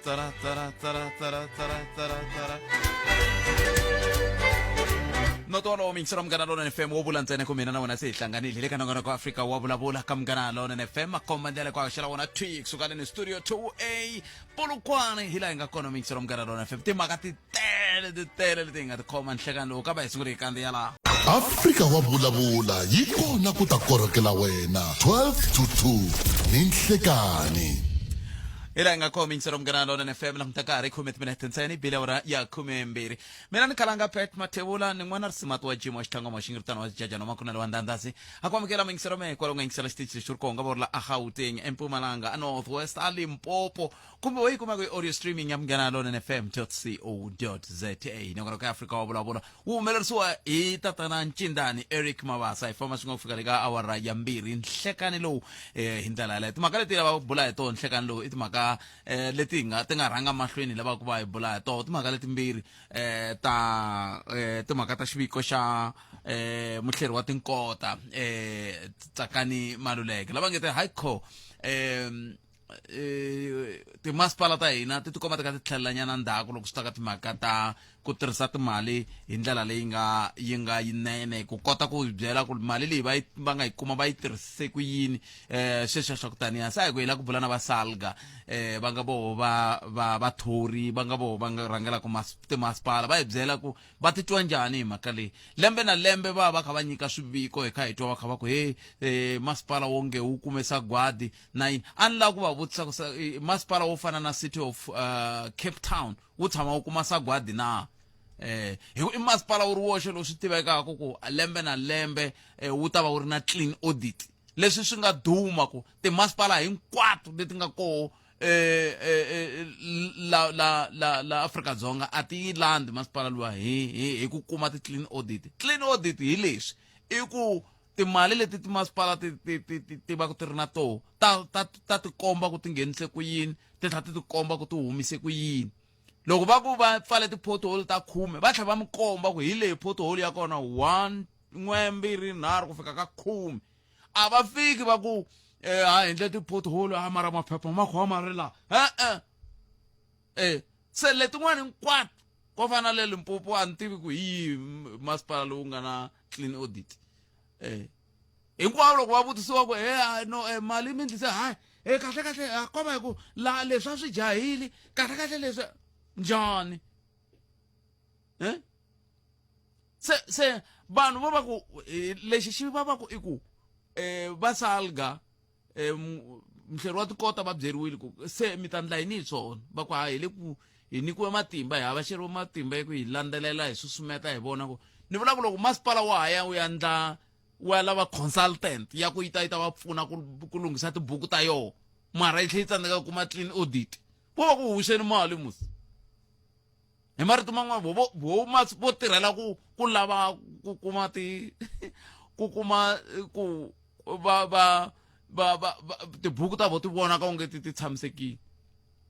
tara tara tara tara tara tara tara noto wolowo miyingiselo wa Munghana Lonene FM wo vula ntsena ku mina na wena se hi hlanganile hi le ka nongonoko wa Afrika wa vulavula ka Munghana Lonene FM makomba ndlela ku haxela wona thwi kusuka le ni studio 2A Polokwane hi laha hi nga kona miyingiselo wa Munghana Lonene FM timhaka ti tele ti tele leti hi nga ti khoma nhlekani lowu ka va hi sungule hi kandziya laha. Afrika wa vulavula yi kona ku ta korhokela wena 12 to 2 ni nhlekani. Hi laha hi nga kona miyingiselo Munghana Lonene FM languta ka ha ri khume timinete ntsena yi bile awara ya khumembirhi. Mina ni khalanga Pat Mathebula ni n'wana risimati wa Jim wa Xitlangoma wa Xingiritana wa Xijaja no Makunene wa Ndandasi. A ku amukela miyingiselo mehe kwala u nga yingisela xitichi lexi ri kona nga va u ri la a Gauteng, eMpumalanga, a North West, a Limpopo kumbe wo yi kuma ku audio streaming ya Munghana Lonene FM co za. Nongonoko ya Afrika wa vulavula wu humelerisiwa hi tatana Ncindani Eric Mabasa hi famba swin'we ku fika le ka awara ya mbirhi nhlekani lowu hi ndlela yaleyo. Timhaka leti lavaka ku bula hi tona nhlekani lowu i timhaka leti hi nga ti nga rhanga mahlweni hi lavaka ku va hi bula hi toho timhaka letimbirhi ta timhaka ta xiviko xa muhleri wa tinkota Tsakani Maluleke lava nge te high co timasipala ta hina ti tikomba ti kha ti tlhelelanyana ndzhaku loko swi ta ka timhaka ta ku tirhisa timali hi ndlela leyi nga yi nga yinene ku kota ku byela ku mali leyi va yi va nga yi kuma va yi tirhisise ku yini sweswiya swa ku taniya se a hi ku hi lava ku bula na va salga va nga voho va va vathori va nga voho va nga rhangelaka timasipala va hi byela ku va titwa njhani hi mhaka leyi lembe na lembe va va kha va nyika swiviko hi kha hi twa va kha va ku he masipala wonge wu kume sagwadi na yini a ni lava ku va vutisa ku masipala wo fana na City of Cape Town wu tshama wu kuma sagwadi na hi ku i masipala wu ri woxe lowu swi tivekaka ku lembe na lembe wu ta va wu ri na clean audit leswi swi nga duma ku timasipala hinkwato leti nga koho la la la la Afrika-Dzonga a ti yi landzi masipala luwa hi hi hi ku kuma ti-clean audit. Clean audit hi leswi i ku timali leti timasipala ti ti ti ti ti va ti ri na toho ta ta ta tikomba ku ti nghenise ku yini ti tlhela ti tikomba ku ti humise ku yini loko va ku va pfale ti-pothole ta khume va tlhela va mi komba ku hi leyi pothole ya kona one n'we mbirhi nharhu ku fika ka khume a va fiki va ku ha endle ti-pothole a mara maphepha ma kho ma ri la e-e se letin'wana hinkwato ko fana na le Limpopo a ni tivi ku hi yihi masipala lowu nga na clean audit hinkwavo loko va vutisiwa ku he no mali mi ndlise hayi e kahle kahle a ko va hi ku la leswi a swi jahile kahle kahle leswi njhani se se vanhu vo va ku lexi xi va va ku i ku va salga muhleri wa tikota va byeriwile ku se mi ta ndla yini hi swona va ku ha hi le ku hi nyikiwe matimba hi havaxeriwe matimba ya ku hi landzelela hi susumeta hi vona ku ni vula ku loko masipala wa ha ya wu ya ndla wa lava consultant ya ku yi ta yi ta va pfuna ku ku lunghisa tibuku ta yoho mara yi tlhela yi tsandzeka ku kuma clean audit vo va ku huxeni mali musi hi marito man'wana vo vo vo vo tirhela ku ku lava ku kuma ti ku kuma ku va va va va tibuku ta vo ti vonaka onge ti ti tshamisekile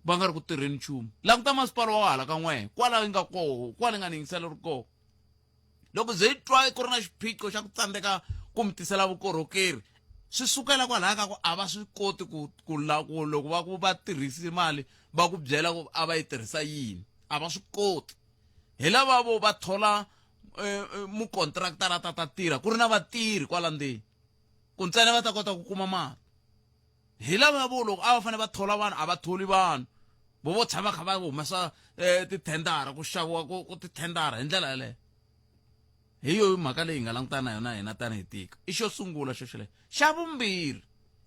va nga ri ku tirheni nchumu languta masipala wa hala ka n'wehe kwala yi nga koho kwala yi nga ni yingisela ri koho loko ze yi twa ku ri na xiphiqo xa ku tsandzeka ku mi tisela vukorhokeri swi sukela kwalaya ka ku a va swi koti ku ku la ku loko va ku va tirhisi mali va ku byela ku a va yi tirhisa yini a va swi koti hi lava vo va thola mukontraktara ta ta tirha ku ri na vatirhi kwala ndzeni ku ntsena va ta kota ku kuma mali hi lava vo loko a va fanele va thola vanhu a va tholi vanhu vo vo tshama kha va humesa tithendara ku xaviwa ku ku tithendara hi ndlela yaleyo hi yo mhaka leyi hi nga langutana na yona hina tanihi tiko i xo sungula xo xolexo xa vumbirhi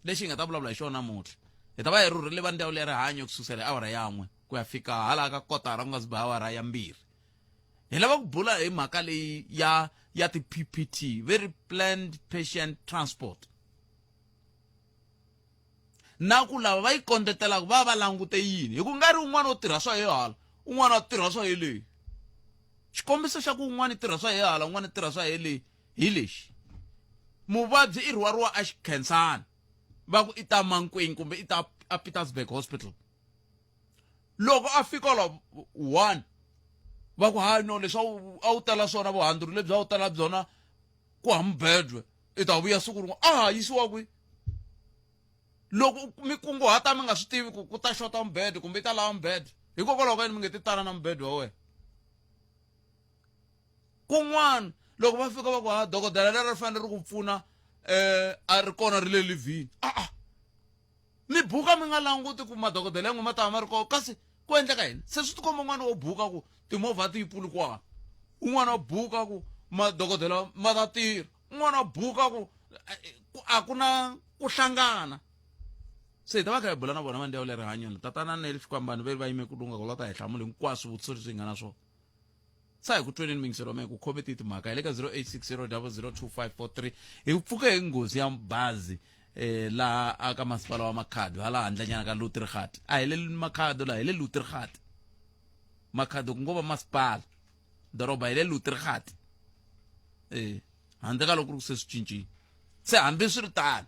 lexi hi nga ta vulavula hi xona namuntlha hi ta va hi rhurhele va ndzawulo ya rihanyo ku susela hi awara yan'we ku ya fika hala ka kotara ku nga si ba awara ya mbirhi hi lava ku bula hi mhaka leyi ya ya ti-PPT very planned patient transport na ku lava va yi kondletelaka va va langute yini hi ku nga ri un'wana wo tirha swa ye hala un'wana wa tirha swa ye leyi xikombiso xa ku un'wana i tirha swa ye hala un'wana i tirha swa ye leyi hi lexi muvabyi i rhwariwa a xikhensani va ku i ta Mankweng kumbe i ta a Pietersburg hospital loko a fika la one va ku hayi no leswi a wu tala swona vuhandzuri lebyi a wu tala byona ku hambedwe i ta vuya siku rin'wana a ha yisiwa kwi loko mi kunguhata mi nga swi tivi ku ku ta xota mubedwe kumbe i ta lava mubedwe. Hikokwalaho ka yini mi nge ti tana na mubedo wa wena? Kun'wana loko va fika va ku ha dokodela leri ri fanele ri ku pfuna a ri kona ri le livhini. A-a mi buka mi nga languti ku madokodela yan'we ma ta va ma ri kona, kasi ku endleka yini? Se swi tikomba un'wana wo buka ku timovha ti yi pulukwana, un'wana wa buka ku madokodela ma ta tirha, un'wana wa buka ku a ku na ku hlangana. Se hi ta va kha hi bula na vona va ndyangu le rihanyweni, tatana Neli Xikwambani ve va yime ku lunga ku la ta hi hlamula hinkwaswo swivutiso leswi hi nga na swona. Sa hi ku tweneni mingiselo wa mehe ku khome ti timhaka hi le ka 0860002543. Hi pfuke hi nghozi ya bazi laha aka masipala wa Makhado, hala handlenyana ka Lutrigat. A hi le Makhado laha, hi le Lutrigat. Makhado ku ngo va masipala, doroba hi le Lutrigat. Handle ka loko ku ri ku se swi cincile. Se hambi swi ri tano,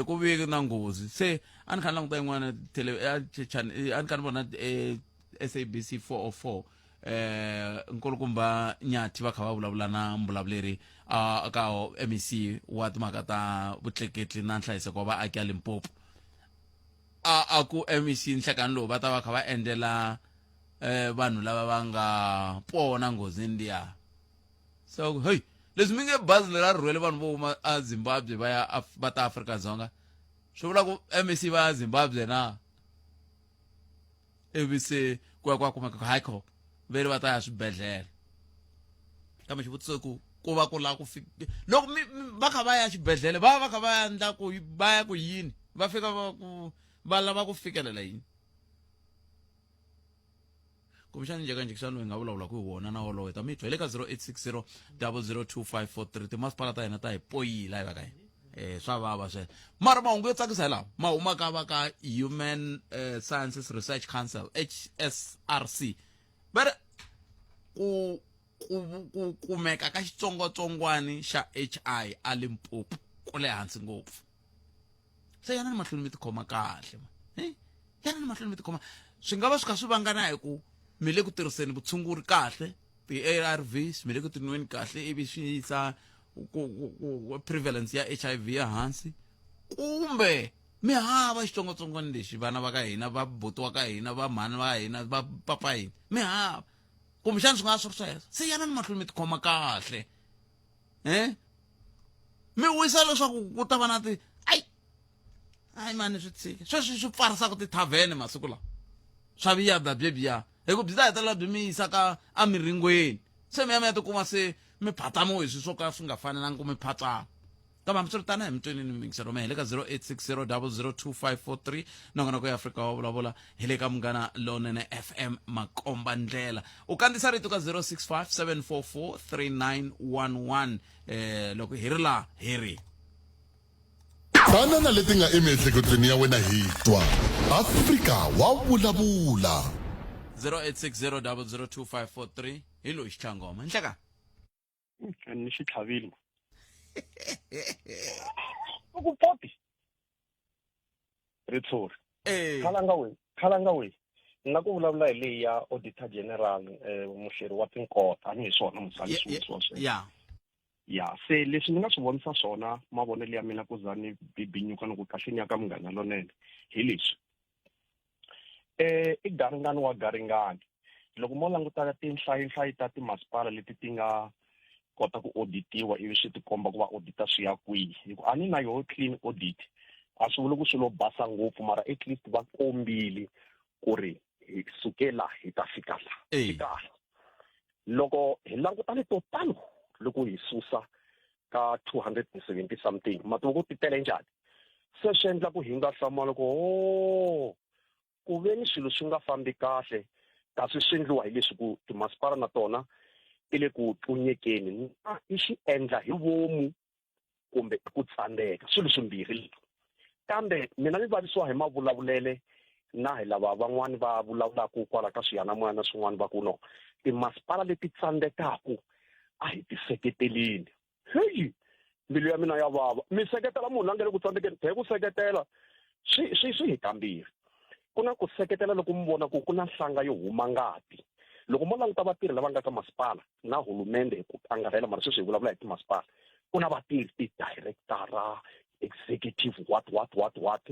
ku vi na nghozi. Se a ni kha ni languta yin'wana tele, a a ni kha ni vona SABC 404, nkulukumba Nyathi va kha va vulavula na mbulavuleri ka MEC wa timhaka ta vutleketli na nhlayiseko wa vaaki ya Limpopo. A ku MEC nhlekani lowu va ta va kha va endlela vanhu lava va nga pona nghozini liya. So hey, leswi mi nge bazi leri a ri rhwele vanhu vo huma a Zimbabwe va ya va ta Afrika-Dzonga, swi vula ku MEC va ya Zimbabwe na? Ivi se ku ya ku ya kumeka ku hayi kho ve ri va ta ya swibedhlele. Kambe xivutiso i ku ku va ku lava ku fika loko mi va kha va ya xibedhlele, va va kha va ya endla ku va ya ku yini, va fika va ku va lava ku fikelela yini? Kumbexana njhekanjhekisano hi nga vulavulaka hi wona na wolowo hi ta mi twa hi le ka 0860002543. Timasipala ta hina ta hi poyila hi va ka hina, swa vava sweswo. Mara mahungu yo tsakisa hi lawa ma humaka va ka Human Sciences Research Council, HSRC, va ri ku kumeka ka xitsongwatsongwani xa HI a Limpopo ku le hansi ngopfu. Se yanani mahlweni mi tikhoma kahle, yanani mahlweni mi tikhoma. Swi nga va swi kha swi vangana hi ku mi le ku tirhiseni vutshunguri kahle, ti-ARVs mi le ku tinweni kahle, ivi swi yisa ku prevalence ya HIV ya hansi, kumbe mi hava xitsongwatsongwana lexi vana va ka hina, va buti wa ka hina, va mhani va hina, va papa hina, mi hava. Kumbexana swi nga va swi ri sweswo. Se yanani mahlweni mi tikhoma kahle, mi wisa leswaku ku ta va na ti ai ai mani swi tshike sweswi swi pfarisaka tithavhene masiku lawa swa viyabya byebyiya, hi ku byi ta hetelela byi mi yisa ka emiringweni. Se mi ya mi ya tikuma se mi phatsamiwe hi swilo swo ka swi nga fanelanga ku mi phatsama. Kambe hambiswiritano hi mi twenini mingiselo me hi le ka 0860002543. Nongonoko ya Afrika wa vulavula hi le ka Munghana Lonene FM makomba ndlela. U kandzisa rito ka 0657443911. Loko hi ri laha hi ri Tana na leti nga emiehleketweni ya wena hi twa Afrika wa vulavula. 0860002543 hi loyi xitlhangoma. Nhleka. Ni xi tlhavile. Ku poti. Ritshuri. Khalanga we, khalanga we. Na ku vulavula hi leyi ya Auditor General, muhleri wa tinkota, ni hi swona musali swi sweswo. Ya, se leswi ni nga swi vonisa swona mavonelo ya mina ku za ni bibinyuka ni ku kahleni ya ka Munghana Lonene hi leswi. I garingani wa garingani. Loko mo languta tinhlayinhlayi ta timasipala leti ti nga kota ku auditiwa ivi swi tikomba ku va audita swi ya kwihi, hi ku a ni na yoho clean audit, a swi vuli ku swilo basa ngopfu, mara at least va kombile ku ri hi suke la hi ta fika la. Swi kahle. Loko hi languta leto tano loko hi susa ka 270 something, ma tiva ku ti tele njhani? Se swi endla ku hi nga hlamala ku ho ku ve ni swilo swi nga fambi kahle, kasi swi endliwa hi leswi ku timasipala na tona ti le ku tlunyekeni, na i xi endla hi vomu kumbe i ku tsandzeka, swilo swimbirhi leswi. Kambe mina ni vavisiwa hi mavulavulele na hi lava van'wani va vulavulaka kwala ka swiyanimoya na swin'wana va ku no timasipala leti tsandzekaku a hi ti seketeleni. Heyi, mbilu ya mina ya vava. Mi seketela munhu la nga le ku tsandzekeni, hi ku seketela swi swi swi hi kambirhi. Ku na ku seketela loko mi vona ku ku na nhlanga yo huma ngati. Loko mo languta vatirhi lava nga ka masipala na hulumende hi ku angarhela, mara sweswi hi vulavula hi timasipala, ku na vatirhi, ti-director, executive what what what what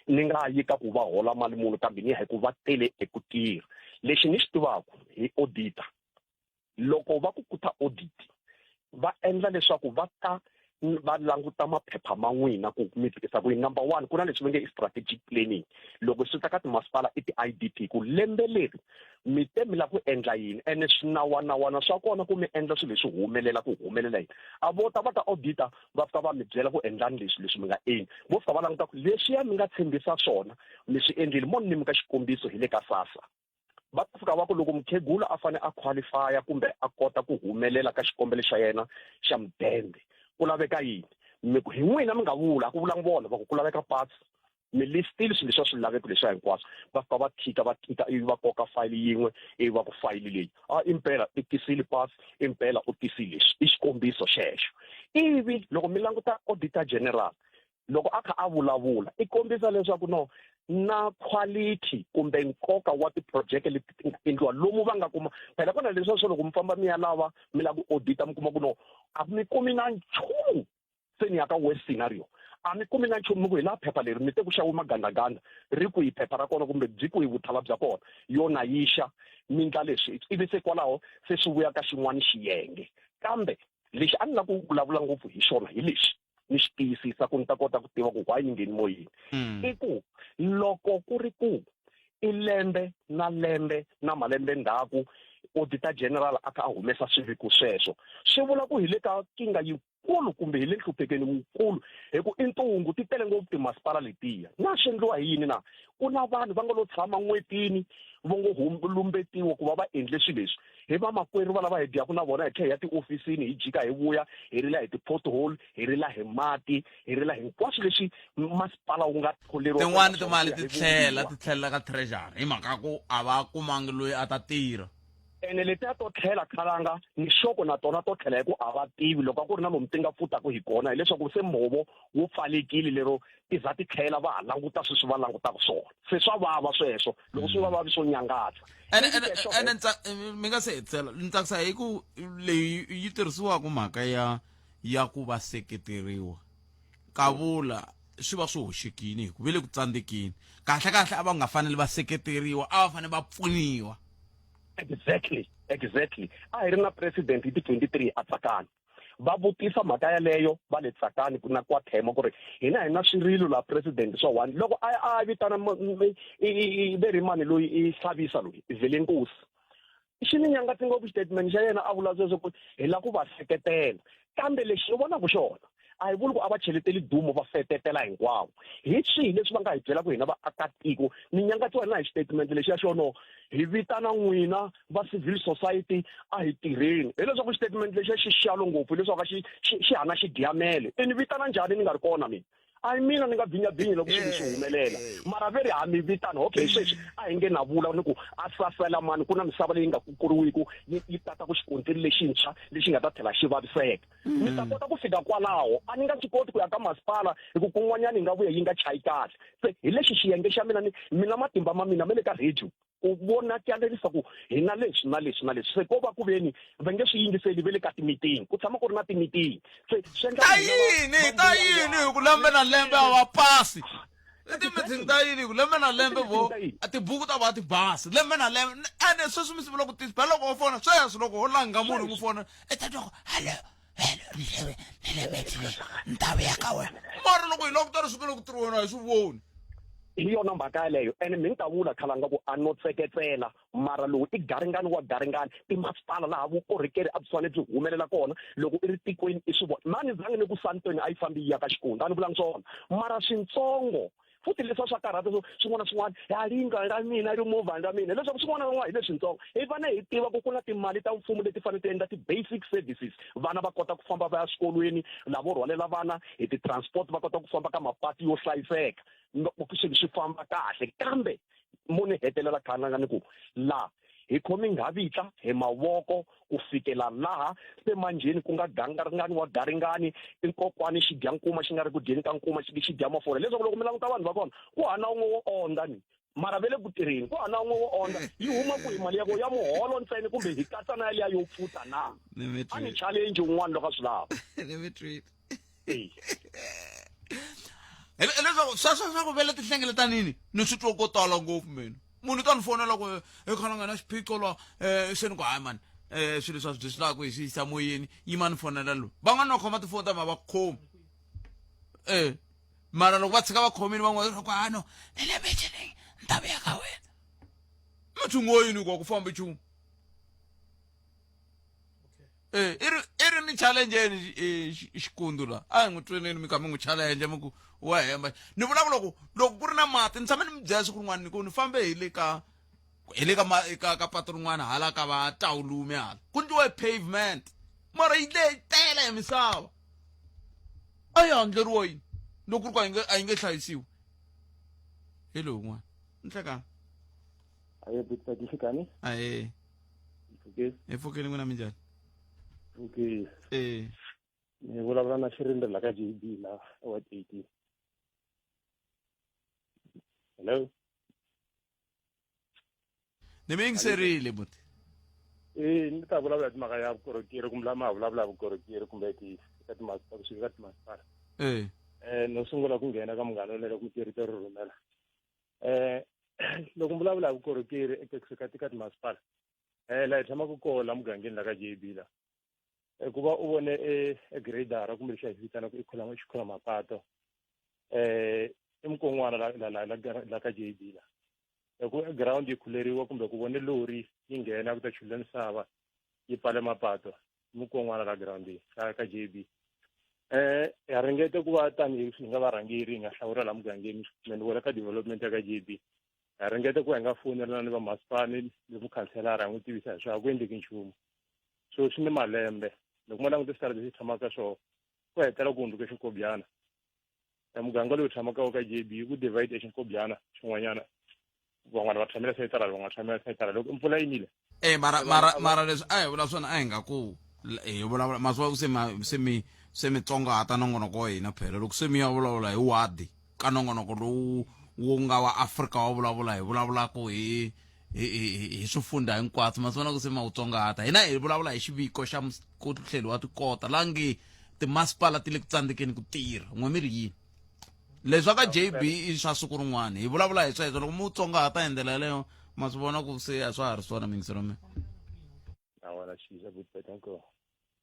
ni nga yi ka ku va hola mali muni kambe ni ya hi ku va tele eku tirha lexi ni xi tivaka hi auditor loko va ku kuta audit va endla leswaku va ta va languta maphepha ma n'wina ku mi fikisa ku number one ku na leswi va nge i strategic planning loko swi ta ka timasipala i ti-idp ku lembe leri mi te mi lava ku endla yini ene swinawanawana swa kona ku mi endla swilo leswi humelela ku humelela yini a vo ta va ta audita va fika va mi byela ku endlani leswi leswi mi nga endli vo fika va languta ku leswiya mi nga tshembisa swona mi swi endlile mo ni mi ka xikombiso hi le ka sasa va ta fika va ku loko mukhegula a fane a qualifya kumbe a kota ku humelela ka xikombelo xa yena xa mudende ku laveka yini mi ku hi n'wina mi nga vula a ku vulangi vona va ku ku laveka pasi mi listile swilo leswi swi laveko leswiya hinkwaswo va fika va thika va thika ivi va koka fayili yin'we ivi va ku fayili leyi a impela i tisile pasi impela u tisile leswi i xikombiso xexo ivi loko mi languta auditor general loko a kha a vulavula i kombisa leswaku no na quality kumbe nkoka wa tiphurojeke leti ti nga endliwa lomu va nga kuma phela ku na leswiya swo loko mi famba mi ya lava mi lava ku audita mi kuma ku no a mi kumi na nchumu se ni ya ka worst scenario a mi kumi na nchumu mi ku hi laha phepha leri mi te ku xaviwe magandaganda ri kwihi phepha ra kona kumbe byi kwihi vuthala bya kona yo na yixa mi ndla leswi ivi se kwalaho se swi vuya ka xin'wana xiyenge kambe lexi a ni lava ku vulavula ngopfu hi xona hi lexi ni xi tiyisisa ku ni ta kota ku tiva ku why ni ngheni moyeni mm. i ku loko ku ri ku i lembe na lembe na malembe ndzhaku auditor general a kha a humesa swiviko sweswo swi vula ku hi le ka kinga yikulu kumbe hi le nhluphekeni wukulu hi ku i ntungu ti tele ngopfu timasipala letiya na swi endliwa hi yini na ku na vanhu va nga lo tshama n'wetini vo ngo lumbetiwa ku va va endle swilo leswi hi vamakwerhu va lava hi dyaka na vona hi tlhela hi ya tiofisini hi jika hi vuya hi rila hi ti-pothole hi rila hi mati hi rila hinkwaswo leswi masipala wu nga tholeriwa tin'wani timali ti tlhela ti tlhelela ka treasury hi mhaka ku a va kumangi loyi a ta tirha ene letiya to tlhela khalanga ni xoko na tona to tlhela hi ku a va tivi loko a ku ri na lomu ti nga pfutaka hi kona hileswaku se mbhovo wu pfalekile lero ti za ti tlhela va ha languta sweswi va langutaka swona se swa vava sweswo loko swi nga vavi swo nyangatsa ene ene ene mi nga se hetisela ni tsakisa hi ku leyi yi tirhisiwaka mhaka ya ya ku va seketeriwa kavula swi va swi hoxekile hi ku ve le ku tsandzekeni kahle kahle a va nga fanele va seketeriwa a va fanele va pfuniwa exactly exactly a hi ri na president hi ti 23 a tsakani va vutisa mhaka yaleyo va le tsakani na kwa thema ku ri hina hi na swirilo la president swa one loko a a vitana ve ri mani loyi i hlavisa loyi velenkosi xi ni nyangatsi ngopfu xitatimende xa yena a vula sweswo ku hi lava ku va seketela kambe lexi ni vonaka xona a hi vuli ku a va cheleteli dumo va fetetela hinkwavo hi swihi leswi va nga hi byelaka hina vaakatiko ni nyangatsiwa na hi xitatimende lexiya xo no hi vitana n'wina va civil society a hi tirheni hileswaku xitatimende lexiya xi xalo ngopfu hileswaku a xi xi xi hana xidyamele i ni vitana njhani ni nga ri kona mina a hi mina ni nga bvinyabvinyi loko swilo swi humelela mara ve ri ha mi vitana okay sweswi a hi nge na vula ni ku a sasela mani ku na misava leyi nga kukuriwiku yi yi tata ku xikontiri lexintshwa lexi nga ta tlhela xi vaviseka ni ta kota ku fika kwalaho a ni nga swi koti ku ya ka masipala hi ku kun'wanyana yi nga vuya yi nga chayi kahle se hi lexi xiyenge xa mina ni mina matimba ma mina ma le ka radio ku vonakalelisa ku hi na leswi na leswi na leswi se ko va ku veni va nge swi yingiseli ve le ka ti-meeting ku tshama ku ri na ti-meeting se swi endla ta yini ta yini hi ku lembe na lembe a va pasi i ti-meeting ta yini hi ku lembe na lembe vo tibuku ta va ti basi lembe na lembe ene sweswi mi sivula ku tisi phela loko wo fona sweswi loko ho langa munhu n'wi fona i ta twa ku hallo hello ni le ni le meeting ni ta vuya ka wena mara loko hi lava ku tala swi le ku tirhiweni a hi swi voni hi yona mhaka yaleyo ene mi ni ta vula khalanga ku a no tseketsela mara lowu i garingani wa garingani timasipala laha vukorhokeri a byi fanele byi humelela kona loko i ri tikweni i swi vona mani zangi ni ku santweni a yi fambi yi ya ka xikundza a ni vulanga swona mara swintsongo futhi leswi swa karhata swo swin'wana na swin'wana ya lindlu ra mina ri movha ra mina leswaku swin'wana na swin'wana hi leswintsongo hi fanele hi tiva ku ku na timali ta mfumo leti fanele ti endla ti-basic services vana va kota ku famba va ya swikolweni lavo rhwalela vana hi ti-transport va kota ku famba ka mapatu yo hlayiseka swilo swi famba kahle kambe mo ni hetelela khananga ni ku laha hi khomi nghavitla hi mavoko ku fikela laha se manjheni ku nga gangaringani wa garingani i nkokwani xi dya nkuma xi nga ri ku dyeni ka nkuma xi xi dya mafurha leswaku loko mi languta vanhu va kona ku hana un'we wo ondza ni mara ve le ku tirheni ku hana un'we wo ondza yi huma kwihi mali ya ko ya muholo ntsena kumbe hi katsa na yaliya yo pfuta na a ni challenge un'wana loko a swi lava Hileswaku sweswo swa ku vele tinhlengeletanini ni swi twa ko tala ngopfu mina munhu u ta ni fonela ku e khona nga na xiphiqo la um se ni ku hayi mani um swilo leswi a swi byi swi lava ku hi swi yisa moyeni yima ni fonela loyi van'wana va khoma tifoni ta ma va khomi e mara loko va tshika va khomile van'wana ku ha no ni le michinini ni ta vuya ka wena mi thungo yini ku a ku fambi nchumu Eh, i ri i ri ni challenge yini eh, xikundu la a hi n'wi tweneni mi kha mi n'wi challenge mi ku wa hemba ni vula ku loko loko ku ri na mati ni tshame ni mi byela siku rin'wana ni ku ni fambe hi le ka hi le ka ka ka patu rin'wana hala ka va tawulume hala ku ndliwe pavement mara yi le tele hi misava a yi handleriwa yini loko ku ri ku a yi nge a yi nge hlayisiwi hi lowu n'wana nhlekani Aye, buti Patricia. Aye. Okay. Hi pfukile n'wina minjhani? Okay. Eh. Ni vulavula na Xirindze la ka JB la ward 18. Hello. Ni mi yingiserile buti. Eh, ni ta vulavula hi timhaka ya vukorhokeri kumbe lama ha vulavula vukorhokeri kumbe ti ka timasipala kusuka ka timasipala. Eh. Eh, no sungula ku nghena ka munghana lonene ku mi rito ri rhumela. Eh, loko mi vulavula hi vukorhokeri eka kusuka ka timasipala um laha hi tshamaka kona la mugangeni la ka J B la ku va u vone e, e gradara kumbe lexi a hi vitanaka i khola xikhola mapato um i mukon'wana la la la la la ka J B la hi ku ground yi khuleriwa kumbe ku vone lori yi nghena ku ta chulula misava yi pfale mapato mukon'wana la groundini ka ka JB eh ha ringete ku va tanihi hi nga varhangeri hi nga hlawula la mugangeni me ni vula ka development ya ka JB ha ringete ku va hi nga fonelana ni vamasipala ni ni mukhanselara hi n'wi tivisa hi swa ku endleki nchumu so swi ni malembe loko mo languta switarata leswi tshamaka ka swona ku hetela ku hundzuka xinkobyana e muganga lowu tshamaka wa ka JB ku divide xinkobyana xin'wanyana van'wana va tshamela sayitara van'wana tshamela sayitara loko mpfula yi nile e mara mara mara leswi a hi vula swona a hi nga ku hi vulavula masiva se ma se mi se mi tsongahata nongonoko wa hina phela loko se mi ya vulavula hi wadi ka nongonoko lowu wu nga wa Afrika wa vulavula hi vulavulaka hi hi hi swifundha hinkwaswo ma swi vona ku se ma wu tsongahata hina hi vulavula hi xiviko xa ku tlhelo wa tikota la nge timasipala ti le ku tsandzekeni ku tirha n'we mi ri yini leswi ka JB i swa siku rin'wana hi vulavula hi sweswo loko mi wu tsongahata hi ndlela yaleyo ma swi vona ku se a swa ha ri swona mingiselo mina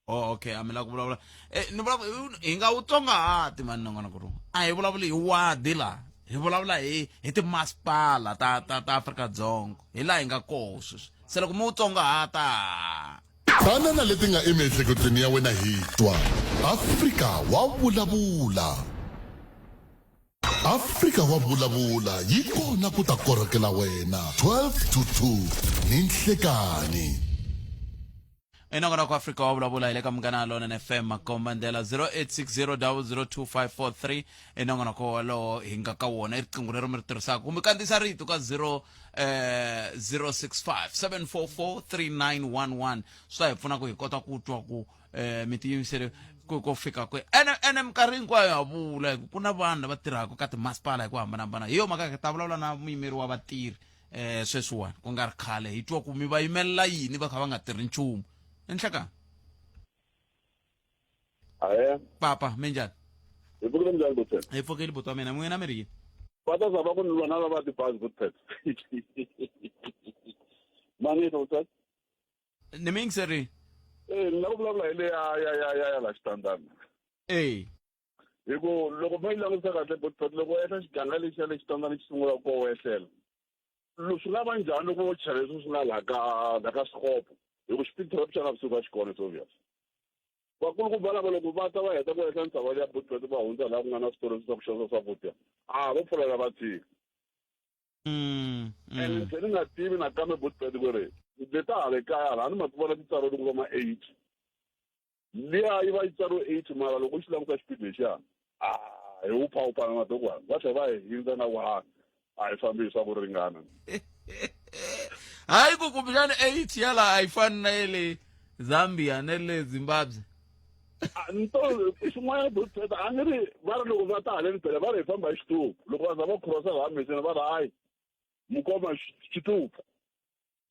oh okay a mi lava ku vulavula eh ni vulavula hi nga wu tsongahati mani nongonoko lowu a hi vulavuli hi wadi laha hi vulavula hi hi timasipala ta ta ta Afrika-Dzonga hi laha hi nga koho sweswi se loko mi wu tsongahata Tana na leti nga emiehleketweni ya wena hi twa. Afrika wa vulavula. Afrika wa vulavula yi kona ku ta korhokela wena 12 to 2 ni nhlekani. Enongonoko Afrika wa vulavula hi le ka Munghana Lonene FM makomba ndlela 0860002543 i nongonoko wolowo hi nga ka wona i riqingho leri mi ri tirhisaka kumbe kandziyisa rito ka 0 eh 065 744 3911 swi ta hi pfuna ku hi kota ku twa ku eh mi tiyimisele ku ku fika kwihi ene ene minkarhi hinkwayo ha vula hi ku ku na vanhu lava tirhaka ka timasipala hi ku hambanahambana hi yo mhaka hi ta vulavula na muyimeri wa vatirhi eh sweswiwani ku nga ri khale hi twa ku mi va yimelela yini va kha va nga tirhi nchumu enhlekani Ahe. Papa, minjhani? Hi pfukile minjhani Butpet? Hi pfukile buti wa mina, n'wina mi ri yini? Va ta za va ku ni lwa na lava tibazi Butpet. Mani Butpet? Ni mi yingiserile. Eh, ni lava ku vulavula hi le ya ya ya ya ya la xitandani. Eh. Hi ku loko va yi langutisa kahle Butpet loko ehla xiganga lexiya lexi xitandani xi sungula ko ehlela. Swi nga va njhani loko vo chela leswi swi nga la ka la ka swikopo hi ku xipidi trap xa navusiku a xi kona it's obvious. Vakulukumba lava loko va ta va heta ku ehla ntshava liya Butbet va hundza laha ku nga na switolo swa ku xavisa swakudya, a vo pfulela va tshika. And ni tlhe ni nga tivi nakambe Butbet ku ri leta hala kaya hala a ni ma tivona ti tsariwe ku va ma 80. Liya yi va yi tsariwe 80 mara loko u xi languta xipidi lexiya a hi wu phawupana madokwana va tlhela va hi hindza na ku ha a hi fambi hi swa ku ringana. Hayi ku kumbexana 80 ya laha a yi fani na ya le Zambia na le Zimbabwe. Nto xin'wanyana Butpet a ni ri va ri loko va ta haleni phela va ri hi famba hi xitupu loko va za va crossa laha metseni va ri hayi mukoma xitupu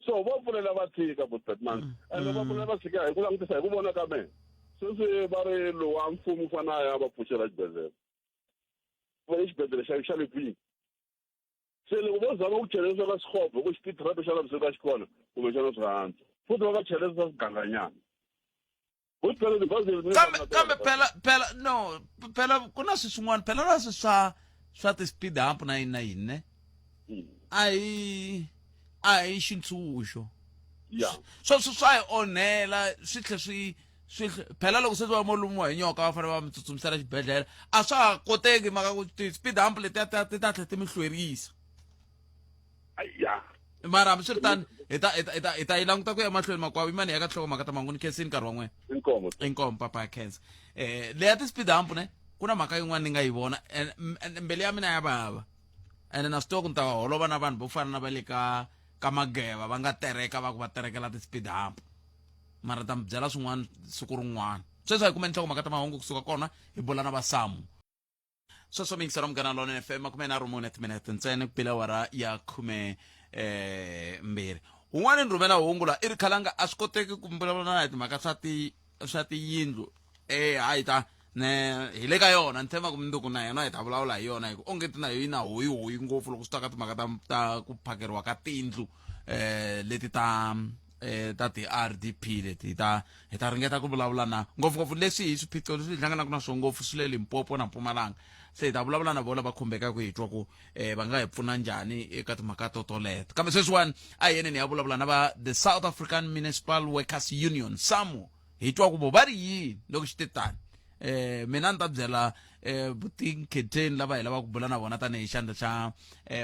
so vo pfulela va tshika Butpet man ende va pfulela va tshika hi ku langutisa hi ku vona ka mehe sweswi va ri lowa mfumo u fanele a ya va pfuxela xibedhlele. Va le xibedhlele xa xa le kwini. Se loko vo zama ku chelesa ka swikhopo ku speed trap xa lavusiku a xi kona kumbexana swi nga antswa. Futhi va nga chelesa swa swiganganyana. Kambe kambe phela phela no phela ku na swi swin'wana phela na swi swa swa ti-speed hump na yini na yini ne a hi a hi xintshunxo ya sweswo swa hi onhela swi tlhe swi swi phela loko se va mo lumiwa hi nyoka va fanele va mi tsutsumisela xibedhlele a swa ha koteki mhaka ku ti-speed hump letiya ti ta tlhe ti mi hlwerisa ya mara hambiswiritano hi ta hi ta hi ta hi ta yi languta ku ya mahlweni makwavo imani ya ka nhlokomhaka ta manguni khensini nkarhi wa n'wina inkomo inkomo papa ya khensa leya ti-speed hump ne ku na mhaka yin'wana ni nga yi vona and mbilu ya mina ya vava ene na swi tiva ku ni ta va holova na vanhu vo fana na va le ka ka mageva va nga tereka va ku va terekela ti-speed hump mara ta mi byela swin'wana siku rin'wana sweswi a hi kumeni nhlokomhaka ta mahungu kusuka kona hi bula na vasamu Sweswo mi yingisela Munghana Lonene FM 34 timinete ntsena ku bile awara ya khume 2. Un'wana ni rhumela hungu la i ri khalanga a swi koteki ku vulavula na hi timhaka swa ti swa tiyindlu eh hayi ta ne hi le ka yona ni tshemba ku mundzuku na yona hi ta vulavula hi yona hi ku onge ti na yo yi na hoyihoyi ngopfu loko swi ta ka timhaka ta ta ku phakeriwa ka tindlu leti ta ta ti-RDP leti hi ta hi ta ringeta ku vulavula na ngopfungopfu leswi hi swiphiqo leswi hi hlanganaka na swona ngopfu swi le Limpopo na Mpumalanga se hi ta vulavula na vona lava khumbekaka hi twa ku va nga hi pfuna njhani eka timhaka to toleto kambe sweswiwani a hi yeneni hi ya vulavula na va the South African Municipal Workers Union SAMU hi twa ku vo va ri yini loko xi te tani mina ni ta byela vutinkheteni lava hi lavaka ku bula na vona tanihi xandla xa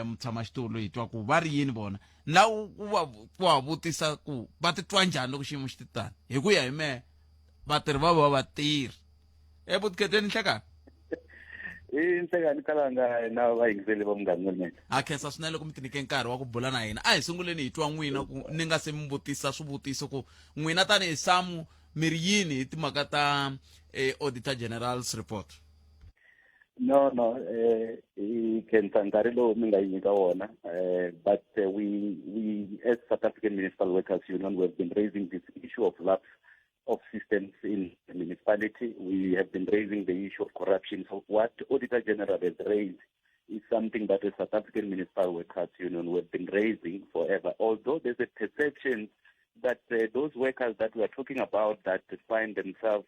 mutshamaxitulu hi twa ku va ri yini vona na ku va ku va vutisa ku va titwa njhani loko xiyimo xi titani hi ku ya hi mehe vatirhi va va vatirhi evutiketeni nhlekani i nhlekani kalanga na vayingiseli va Munghana Lonene ha khensa swinene loko mi tinike nkarhi wa ku bula na hina a hi sunguleni hi twa n'wina ku ni nga se mi vutisa swivutiso ku n'wina tanihi samu mi ri yini hi timhaka ta auditor general's report No, no, hi khensa nkarhi lowu mi nga yi nyika wona, but we as South African Municipal Workers Union, we have been raising this issue of lapse of systems in the municipality. We have been raising the issue of corruption. So what Auditor General has raised is something that the South African Municipal Workers Union we have been raising forever. Although there's a perception that those workers that we are talking about that find themselves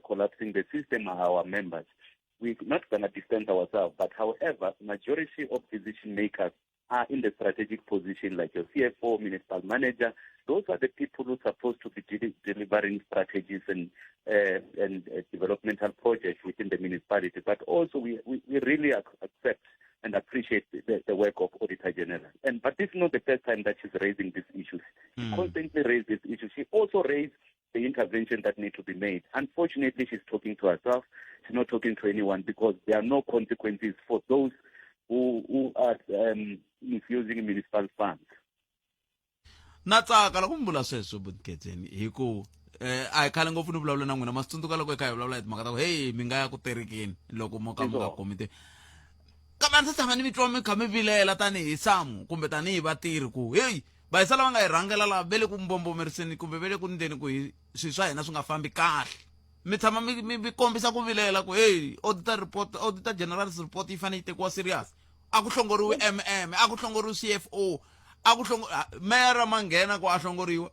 collapsing the system are our members. We're not going to distance ourselves, but however, majority of decision makers are in the strategic position, like your CFO, municipal manager. Those are the people who are supposed to be delivering strategies and developmental projects within the municipality. But also we really accept and appreciate the work of Auditor General. But this is not the first time that she's raising these issues. She constantly raised these issues. She also raised the intervention that need to be made. Unfortunately, she's talking to herself. She's not talking to anyone because there are no consequences for those who are misusing municipal funds. Na tsaka loko mi vula sweswo Butiketseni hi ku a hi khale ngopfu ni vulavula na n'wina ma swi tsundzuka loko hi kha hi vulavula hi timhaka ta ku hey mi nga ya ku terekeni loko mo ka mi nga kumi ti kambe a ndzi tshama ni mi twa mi kha mi vilela tanihi samu kumbe tanihi vatirhi ku hey vayisa lava nga hi rhangela lava ve le ku mbombomeriseni kumbe ve le ku ndleni ku hi swilo swa hina swi nga fambi kahle mi tshama mi mi mi kombisa ku vilela ku hey auditor report auditor general's report yi fanele yi tekiwa serious a ku hlongoriwi MM a ku hlongoriwi CFO a ku hlongo meyara ma nghena ku a hlongoriwa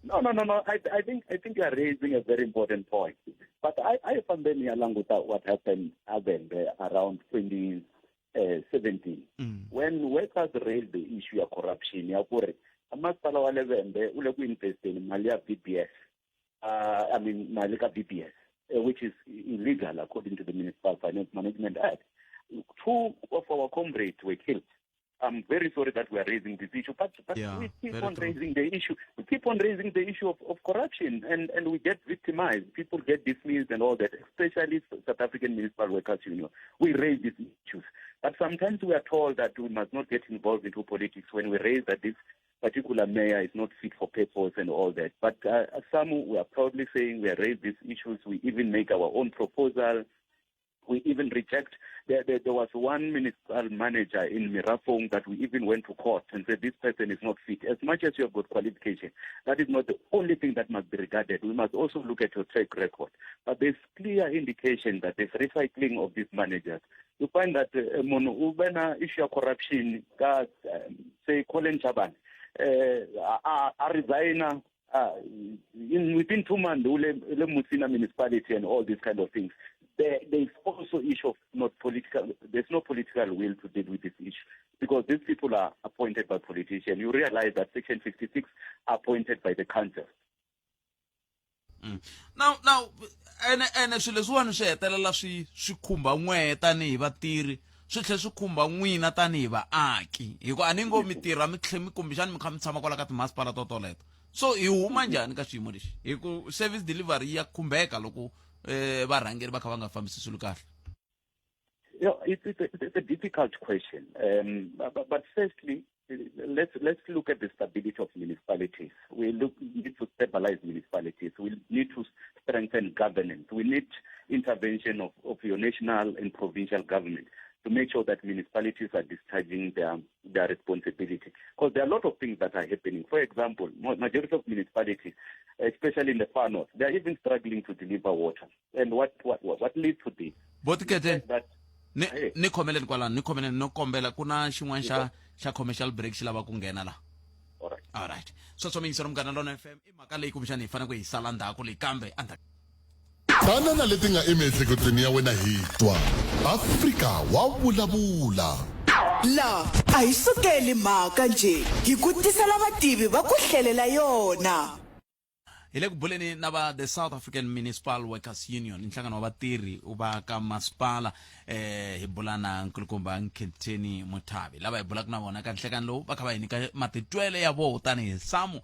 No, no, no, no. I think you are raising a very important point. But I fambeni ya languta what happened Avende around 2017 when workers raised the issue ya corruption ya ku ri masipala wa le Vhembe u le ku investeni mali ya VBS. I mean mali ka VBS, which is illegal according to the Municipal Finance Management Act. 2 of our comrades were killed. I'm very sorry that we are raising this issue, but Yeah, we keep very on true. raising the issue. We keep on raising the issue of corruption, and we get victimized. People get dismissed and all that, especially South African Municipal Workers Union. We raise these issues. But sometimes we are told that we must not get involved into politics when we raise that this particular mayor is not fit for purpose and all that. But some we are proudly saying we raise these issues. We even make our own proposal. We even reject. There, there, there was one municipal manager in Merafong that we even went to court and said this person is not fit. As much as you have got qualification, that is not the only thing that must be regarded. We must also look at your track record. But there's clear indication that there's recycling of these managers. You find that munhu u ve na issue ya corruption ka say Colin Chabane a a resigna in within 2 months ule le Musina municipality and all these kind of things. There is also issue of not political, there's no political will to deal with this issue because these people are appointed by politicians. You realize that Section 56 are appointed by the council. Now ene swilo leswiwani swi hetelela swi khumba n'wehe tanihi vatirhi, swi tlhela swi khumba n'wina tanihi vaaki, hi ku a ni ngo mi tirha mi tlhe mi kumbexani mi kha mi tshama kwala ka timasipala to toleto. So hi huma njhani ka xiyimo lexi, hi ku service delivery ya khumbeka loko varhangeri va kha va nga fambisi swilo kahle? Yeah, it's a difficult question. But firstly, let's look at the stability of municipalities. We need to stabilize municipalities. We need to strengthen governance. We need intervention of your national and provincial government to make sure that municipalities are discharging their responsibility. Because there are a lot of things that are happening. For example, majority of municipalities, especially in the far north, they are even struggling to deliver water. And what leads to this? Botikete That ni Hey. Ni khomeleni kwalano, ni khomeleni, no kombela ku na xin'wana xa commercial break xi lava ku nghena la. All right. Alright, sweswo miyingiselo Munghana Lona FM, i mhaka leyi kumbexani hi fanele ku hi sala ndzhaku leyi, kambe endzhaku. Tana na leti nga emiehleketweni ya wena, hi twa Afrika wa vulavula. La a hi sukeli mhaka njhe, hi ku tisela vativi va ku hlelela yona. Hi le ku buleni na va the South African Municipal Workers Union, nhlangano wa vatirhi va ka masipala. Hi bula na nkulukumba Nkhetheni Muthavi, lava hi bulaka na vona ka nhlekani lowu, va kha va hi nyika matitwele ya voho tanihi SAMU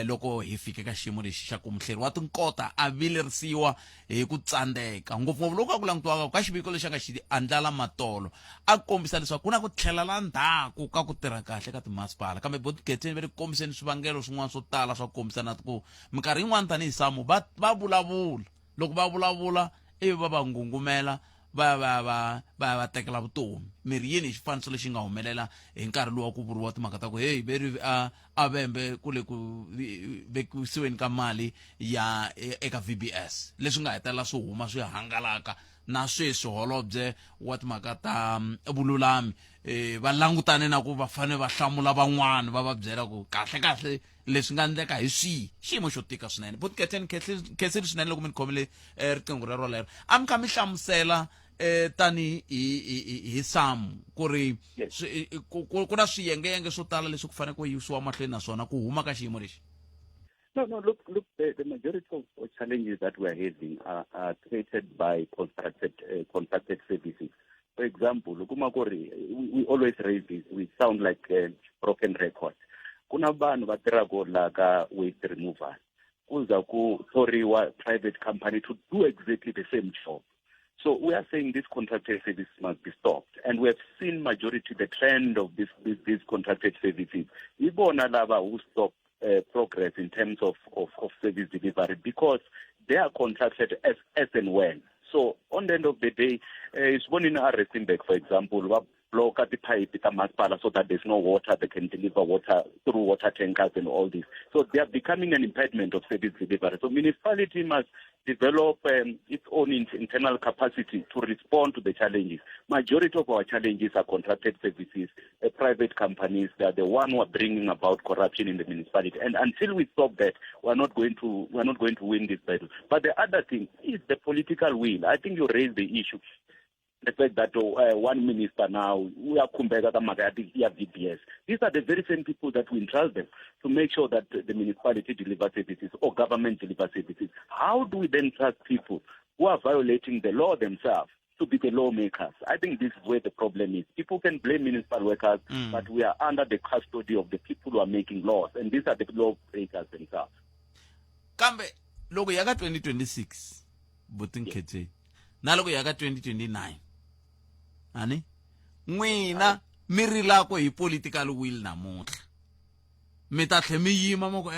loko hi fike ka xiyimo lexi xa ku muhleri wa tinkota a vilerisiwa hi ku tsandzeka, ngopfungopfu loko a ku langutiwaka ka xiviko lexi a nga xi andlala matolo, a kombisa leswaku ku na ku tlhelela ndzhaku ka ku tirha kahle ka timasipala. Kambe botigetheni va le ku kombiseni swivangelo swin'wana swo tala swa ku kombisa na ku minkarhi yin'wana tanihi SAMU va vulavula, loko va vulavula ivi va va ngungumela, va ya va tekela vutomi. Miri yini hi xifaniso lexi nga humelela hi nkarhi lowu wa ku vuriwa timhaka ta ku heyi veri a vembe ku le ku vekisiweni ka mali ya eka VBS, leswi nga hetelela swi huma swi hangalaka na sweswi holobye wa timhaka ta vululami va langutane na ku va fanele va hlamula van'wana, va va byela ku kahle kahle leswi nga endleka hi swihi. Xiyimo xo tika swinene. Botketen, khensile swinene loko mi ni khomile riqingho rero lero. A mi kha mi hlamusela tani hi SAMU ku ri ku na swiyengeyenge swo tala leswi ku fanele ku yisiwa mahlweni naswona ku huma ka xiyimo lexi. No, look, the majority of challenges that we're having are created by contracted services. For example, kuma ku ri, we always raise this, we sound like a broken record. Kuna vanhu va tirhaka la ka waste removal. Kuza ku thoriwa private company to do exactly the same job. So we are saying this contracted service must be stopped. And we have seen majority the trend of these contracted services. Ibona laba who stop progress in terms of service delivery because they are contracted as and when. So on the end of the day, it's one in Rustenburg, for example, va block the pipe ta masipala so that there's no water, they can deliver water through water tankers and all this. So they are becoming an impediment of service delivery. So municipality must develop its own internal capacity to respond to the challenges. Majority of our challenges are contracted services, private companies. They are the one who are bringing about corruption in the municipality. And until we stop that, we are not going to win this battle. But the other thing is the political will. I think you raised the issue, the fact that one minister now we are khumbeka ka mhaka ya VBS. These are the very same people that we entrust them to make sure that the municipality delivers services or government delivers services. How do we then trust people who are violating the law themselves to be the lawmakers? I think this is where the problem is. People can blame municipal workers, but we are under the custody of the people who are making laws, and these are the lawbreakers themselves. Kambe loko ya ka 2026, butinkhetseni, na loko ya ka 2029, ani n'wina mi rilako hi political will namuntlha, mi ta tlhe mi yima mi ku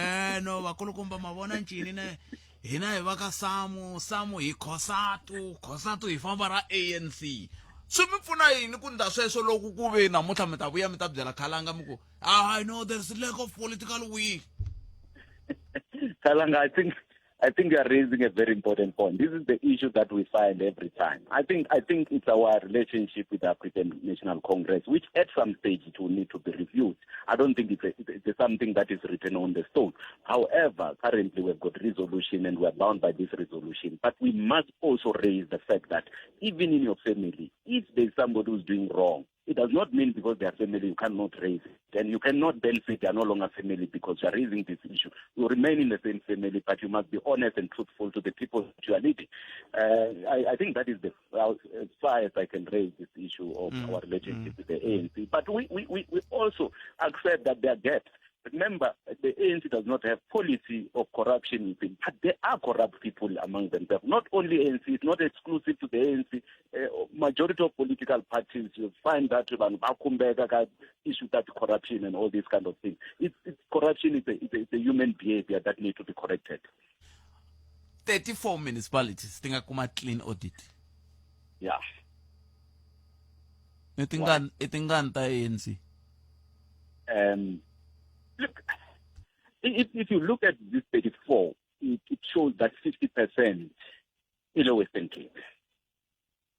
no vakulukumba, ma vona ncini ne Hina hi va ka Samu, Samu hi Khosatu, Khosatu hi famba ra ANC. Swi mi pfuna yini ku ndla sweswo loko ku ve namuntlha mi ta vuya mi ta byela Khalanga mi ku, ah, I know there's lack of political will. Khalanga, I think you are raising a very important point. This is the issue that we find every time. I think it's our relationship with the African National Congress, which at some stage it will need to be reviewed. I don't think it's something that is written on the stone. However, currently we've got resolution and we're bound by this resolution. But we must also raise the fact that even in your family, if there's somebody who's doing wrong, it does not mean because they are family you cannot raise it. And you cannot then say they are no longer family because you are raising this issue. You remain in the same family, but you must be honest and truthful to the people that you are leading. I think that is the as far as I can raise this issue of our relationship with the ANC. But we also accept that there are gaps. Remember, the ANC does not have policy of corruption within, but there are corrupt people among themselves. Not only ANC, it's not exclusive to the ANC. Majority of political parties, you find that vanhu va khumbeka ka issue that corruption and all these kind of things. Corruption is a human behavior that needs to be corrected. 34 municipalities ti nga kuma clean audit. I tingani, i tingani ta ANC? Look, if you look at this 34, it shows that 50% in the Western Cape.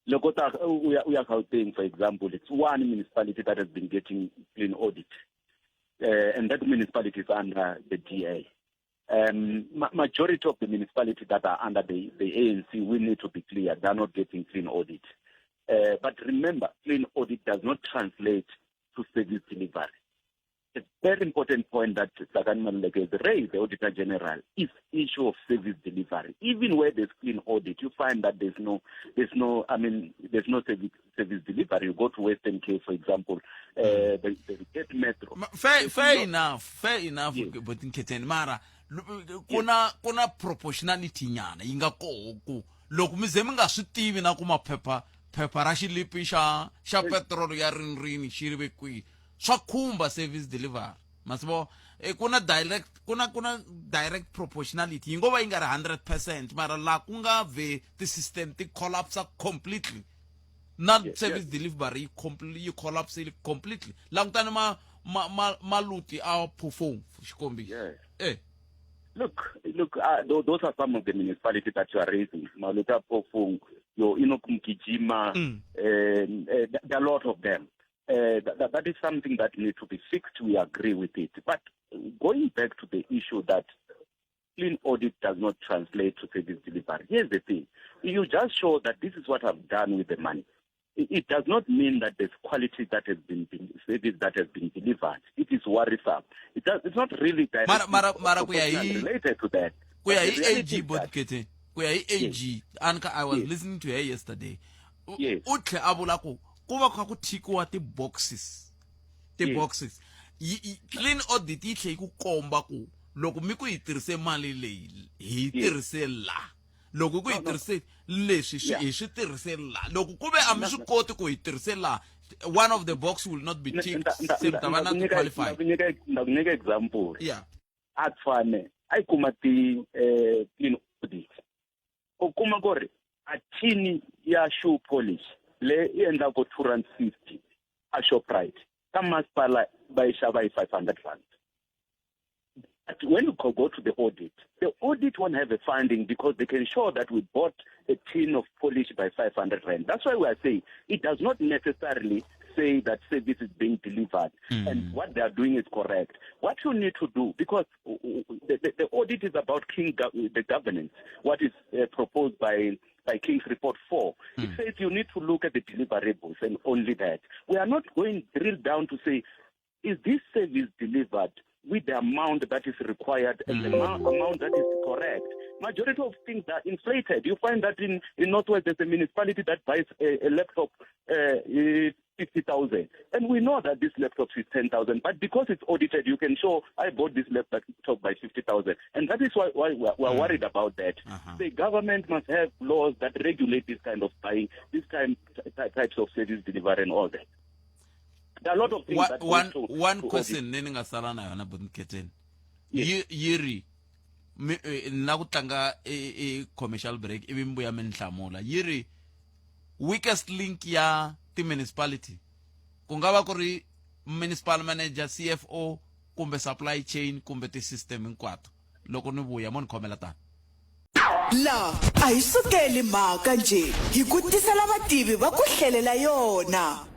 Loko ta uya Gauteng, for example, it's one municipality that has been getting clean audit. And that municipality is under the DA. Majority of the municipalities that are under the ANC, we need to be clear, they are not getting clean audit. But remember, clean audit does not translate to service delivery. A very important point that Tsakani Maluleke has raised, the Auditor General, is issue of service delivery. Even where there's clean audit, you find that there's no, there's no, I mean, there's no service delivery. You go to Western Cape, for example, the Cape Metro. Fair, fair No. enough, fair enough, Yes. but Nkhetheni, mara kuna proportionality nyana yi nga koho ku loko mi ze mi nga swi tivi na ku maphepha phepha ra xilipi xa petrol ya rinrini xi ri ve kwihi, swa khumba service delivery masivo. Kuna direct proportionality yi ngo va yi nga ri 100%, mara la ku nga ve ti-system ti collapse completely na service delivery yi collapse completely. Langutani ma Maluti a Phofung, xikombiso. Look, those are some of the municipalities that you are raising. Maluti Phofung, your Enoch Mgijima, there are a lot of them. That is something that needs to be fixed. We agree with it. But going back to the issue that clean audit does not translate to service delivery, here's the thing. You just show that this is what I've done with the money. It does not mean that there's quality that has been service that has been delivered. It is worrisome. It's not really directly Mara ku ya hi related to that. Ku ya But hi the reality AG is that- Bodikete, ku ya hi AG Anka, I was listening to her yesterday. U tlhe a vula ku ku va kha ku thikiwa ti-boxes, ti-boxes. Clean audit yi tlhe yi ku komba ku loko mi ku hi tirhise mali leyi hi tirhise la, loko ku hi No, no. tirhise leswi swi hi swi tirhise la, loko ku ve a mi swi koti ku hi tirhise la, one of the box will not be ticked, se mi ta va na ti-qualify. Nda ku nyika example. A Tshwane a yi kuma ti clean audit, u kuma ku ri a thini ya shoe polish le yi endlaku R2.50 a Shoprite, ka masipala va yi xava hi R500. But when you go to the audit, the audit won't have a finding because they can show that we bought a tin of polish by R500. That's why we are saying it does not necessarily say that service is being delivered and what they are doing is correct. What you need to do, because the audit is about the governance, what is proposed by King's Report 4. It says you need to look at the deliverables and only that. We are not going drill down to say, is this service delivered with the amount that is required and the amount that is correct? Majority of things are inflated. You find that in Northwest, there's a municipality that buys a laptop 50,000. And we know that this laptop is 10,000. But because it's audited, you can show, I bought this laptop by 50,000. And that is why we're worried about that. The government must have laws that regulate this kind of buying, this kind types of service delivery and all that. There are a lot of things that One, go to, one to question audit. leyi ni nga sala na yona, Bunketeni, yi ri Mi ni la ku tlanga i commercial break ivi mi vuya mi ni hlamula. Yi ri weakest link ya ti-municipality ku nga va ku ri municipal manager, CFO kumbe supply chain kumbe ti-system hinkwato. Loko ni vuya mo ni khomela tani. La a hi sukeli mhaka njhe, hi ku tisela vativi va ku hlelela yona.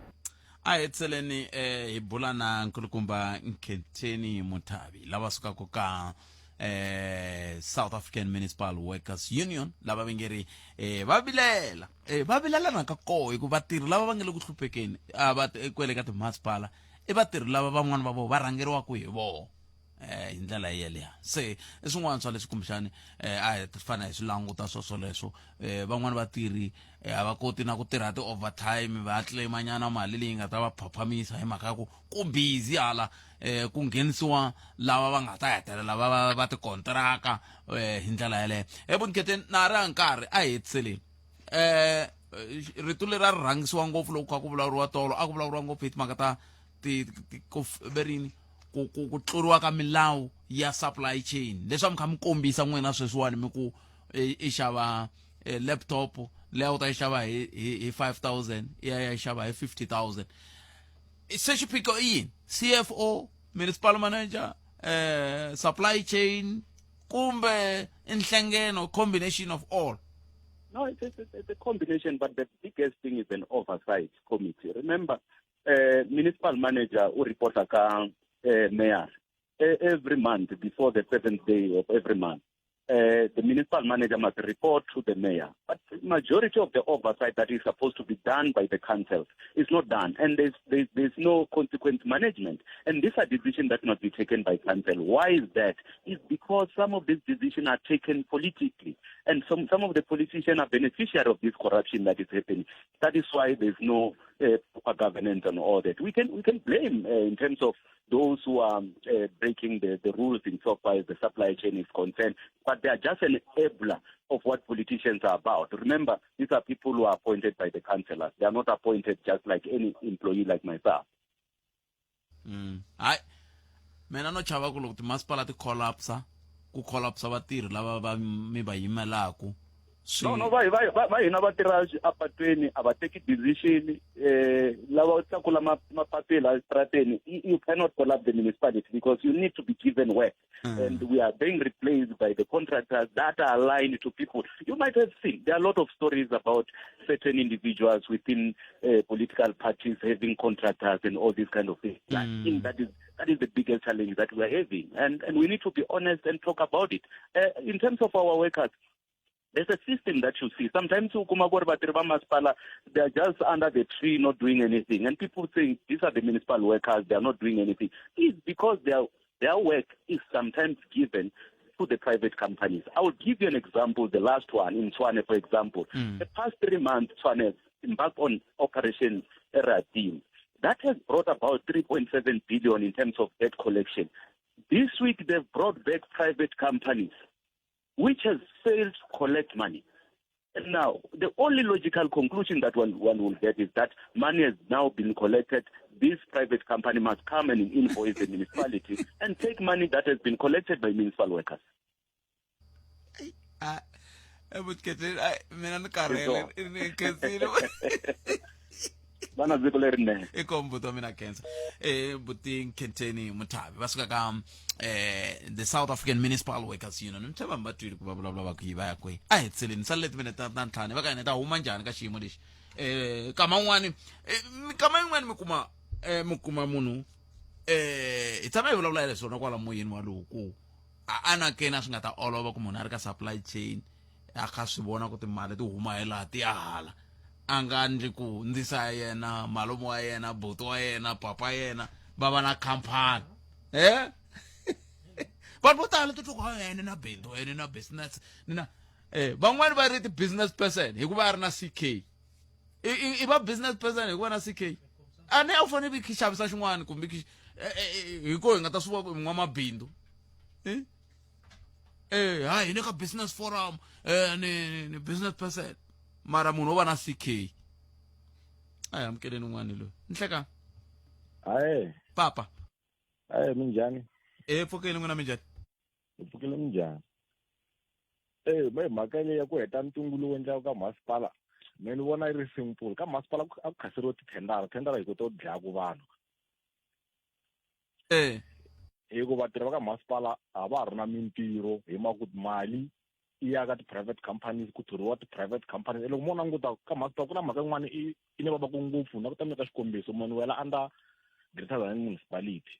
A hi hetiseleni eh, hi bula na nkulukumba Nkhetheni Muthavi lava sukaka ka eh, South African Municipal Workers Union lava va nge ri eh, va vilela eh, va vilela na ka koho hikuva vatirhi lava va nge le ku hluphekeni a va kwele ka timasipala i vatirhi lava van'wana va vona va rhangeriwaka hi vona eh hi ndlela yeleyo se i swin'wana swa leswi kumbexani eh a hi fanele hi swi languta swo swoleswo eh van'wani vatirhi eh, a va koti na ku tirha ti-overtime va claim nyana mali leyi nga ta va phaphamisa hi mhaka ya ku ku busy hala eh ku nghenisiwa lava va nga ta hetelela va va va tikontraka eh hi ndlela yeleyo evunketeni na ha ri nkarhi a hi hetiseleni eh rito leri a ri rhangisiwa ngopfu loko kha ku vulavuriwa tolo a ku vulavuriwa ngopfu hi timhaka ta ti ku verini ku ku ku tluriwa ka milawu ya supply chain leswi a mi kha mi kombisa n'wina sweswiwani mi ku i xava laptop leyi a wu ta yi xava hi hi hi 5000 ya ya yi xava hi 50000 se xiphiqo i yini CFO municipal manager eh supply chain kumbe nhlengeno combination of all. No, it's a combination, but the biggest thing is an oversight committee. Remember, municipal manager who reports ka mayor every month before the seventh day of every month. The municipal manager must report to the mayor. But the majority of the oversight that is supposed to be done by the councils is not done. And there's no consequence management. And these are decisions that must be taken by council. Why is that? It's because some of these decisions are taken politically. And some of the politicians are beneficiary of this corruption that is happening. That is why there's no proper governance and all that. We can blame in terms of those who are breaking the rules in so far as the supply chain is concerned, but they are just an enabler of what politicians are about. Remember, these are people who are appointed by the councillors. They are not appointed just like any employee like myself. Hayi, mina no chava ku loko timasipala ti collapsa, ku collapsa vatirhi lava va mi va yimelaku. No, no, va va va hina va tirha apatweni, a va teki decision, lava tlakula mapapila estrateni. You cannot collapse the municipality because you need to be given work. And we are being replaced by the contractors that are aligned to people. You might have seen there are a lot of stories about certain individuals within political parties having contractors and all these kind of things. I think that is the biggest challenge that we are having, and we need to be honest and talk about it. In terms of our workers, there's a system that you see. Sometimes u kuma ku ri vatirhi va masipala, they are just under the tree not doing anything. And people think these are the municipal workers, they are not doing anything. It's because their work is sometimes given to the private companies. I will give you an example, the last one in Tshwane, for example. The past 3 months, Tshwane has embarked on Operation Eradim. That has brought about 3.7 billion in terms of debt collection. This week, they've brought back private companies, which has failed to collect money. And now, the only logical conclusion that one will get is that money has now been collected. This private company must come and invoice the municipality and take money that has been collected by municipal workers. Mina ni karhele, ni khensile. Vana vito lerinene. I kombuto wa mina khensa. Buti Nkhetheni Muthavi va suka ka the South African Municipal Workers Union. Mi tlhela vanhu va twile ku va vulavula va ku yi va ya kwihi. A hi tseleni sale timinete ta ntlhanu va ka hina ta huma njhani ka xiyimo lexi. Kama un'wani, kama yin'wani mi kuma munhu hi tshama hi vulavula hi leswona kwala moyeni walowu ku a anakeni a swi nga ta olova ku munhu a ri ka supply chain a kha swi vona ku timali ti huma hi laha ti ya hala, a nga ndli ku ndzisa ya yena, malume wa yena, buti wa yena, papa yena va va na khampani. Vanhu vo tala ti twa ku, ni na bindzu, ni na business, ni na van'wani va ri ti-business person hikuva a ri na CK. I va business person hikuva na CK. A ni a wu fanele i xavisa xin'wana kumbe hi ko hi nga ta swi vona ku i n'wamabindzu. Hayi, hi le ka business forum, ni business person. Mara munhu wo va na CK. A hi amukeleni un'wana loyi. Nhleka. Hayi. Papa. Hayi, minjhani? Pfukeni n'wina, minjhani? Hi pfukile, minjhani? Eh, me mhaka leyi ya ku heta ntungu lowu endlaka ka masipala me ni vona yi ri simple ka masipala a ku khaseriwe tithendara thendara hi kota ku dlayaku vanhu eh hi ku vatirhi va ka masipala a va ha ri na mintirho hi mhaka ku mali i ya ka ti-private companies ku thoriwa ti-private companies loko mo languta ka masipala ku na mhaka yin'wana i i ni vavaku ngopfu na ku ta nyika xikombiso munhu wela under Greater Tzaneen municipality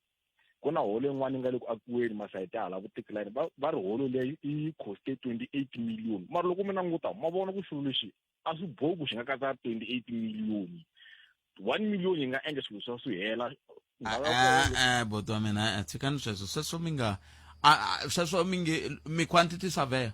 ku na holo yin'wana yi nga le ku akiweni masayiti ya hala vutikilayini va va ri holo leyi yi coste 28 million mara loko mi languta ma vona ku xilo lexi a swi bohi ku xi nga katsa 28 million 1 million yi nga endla swilo swa swi hela e boti wa mina e tshikani sweswo sweswo mi nga sweswo mi nge mi quantity surveyor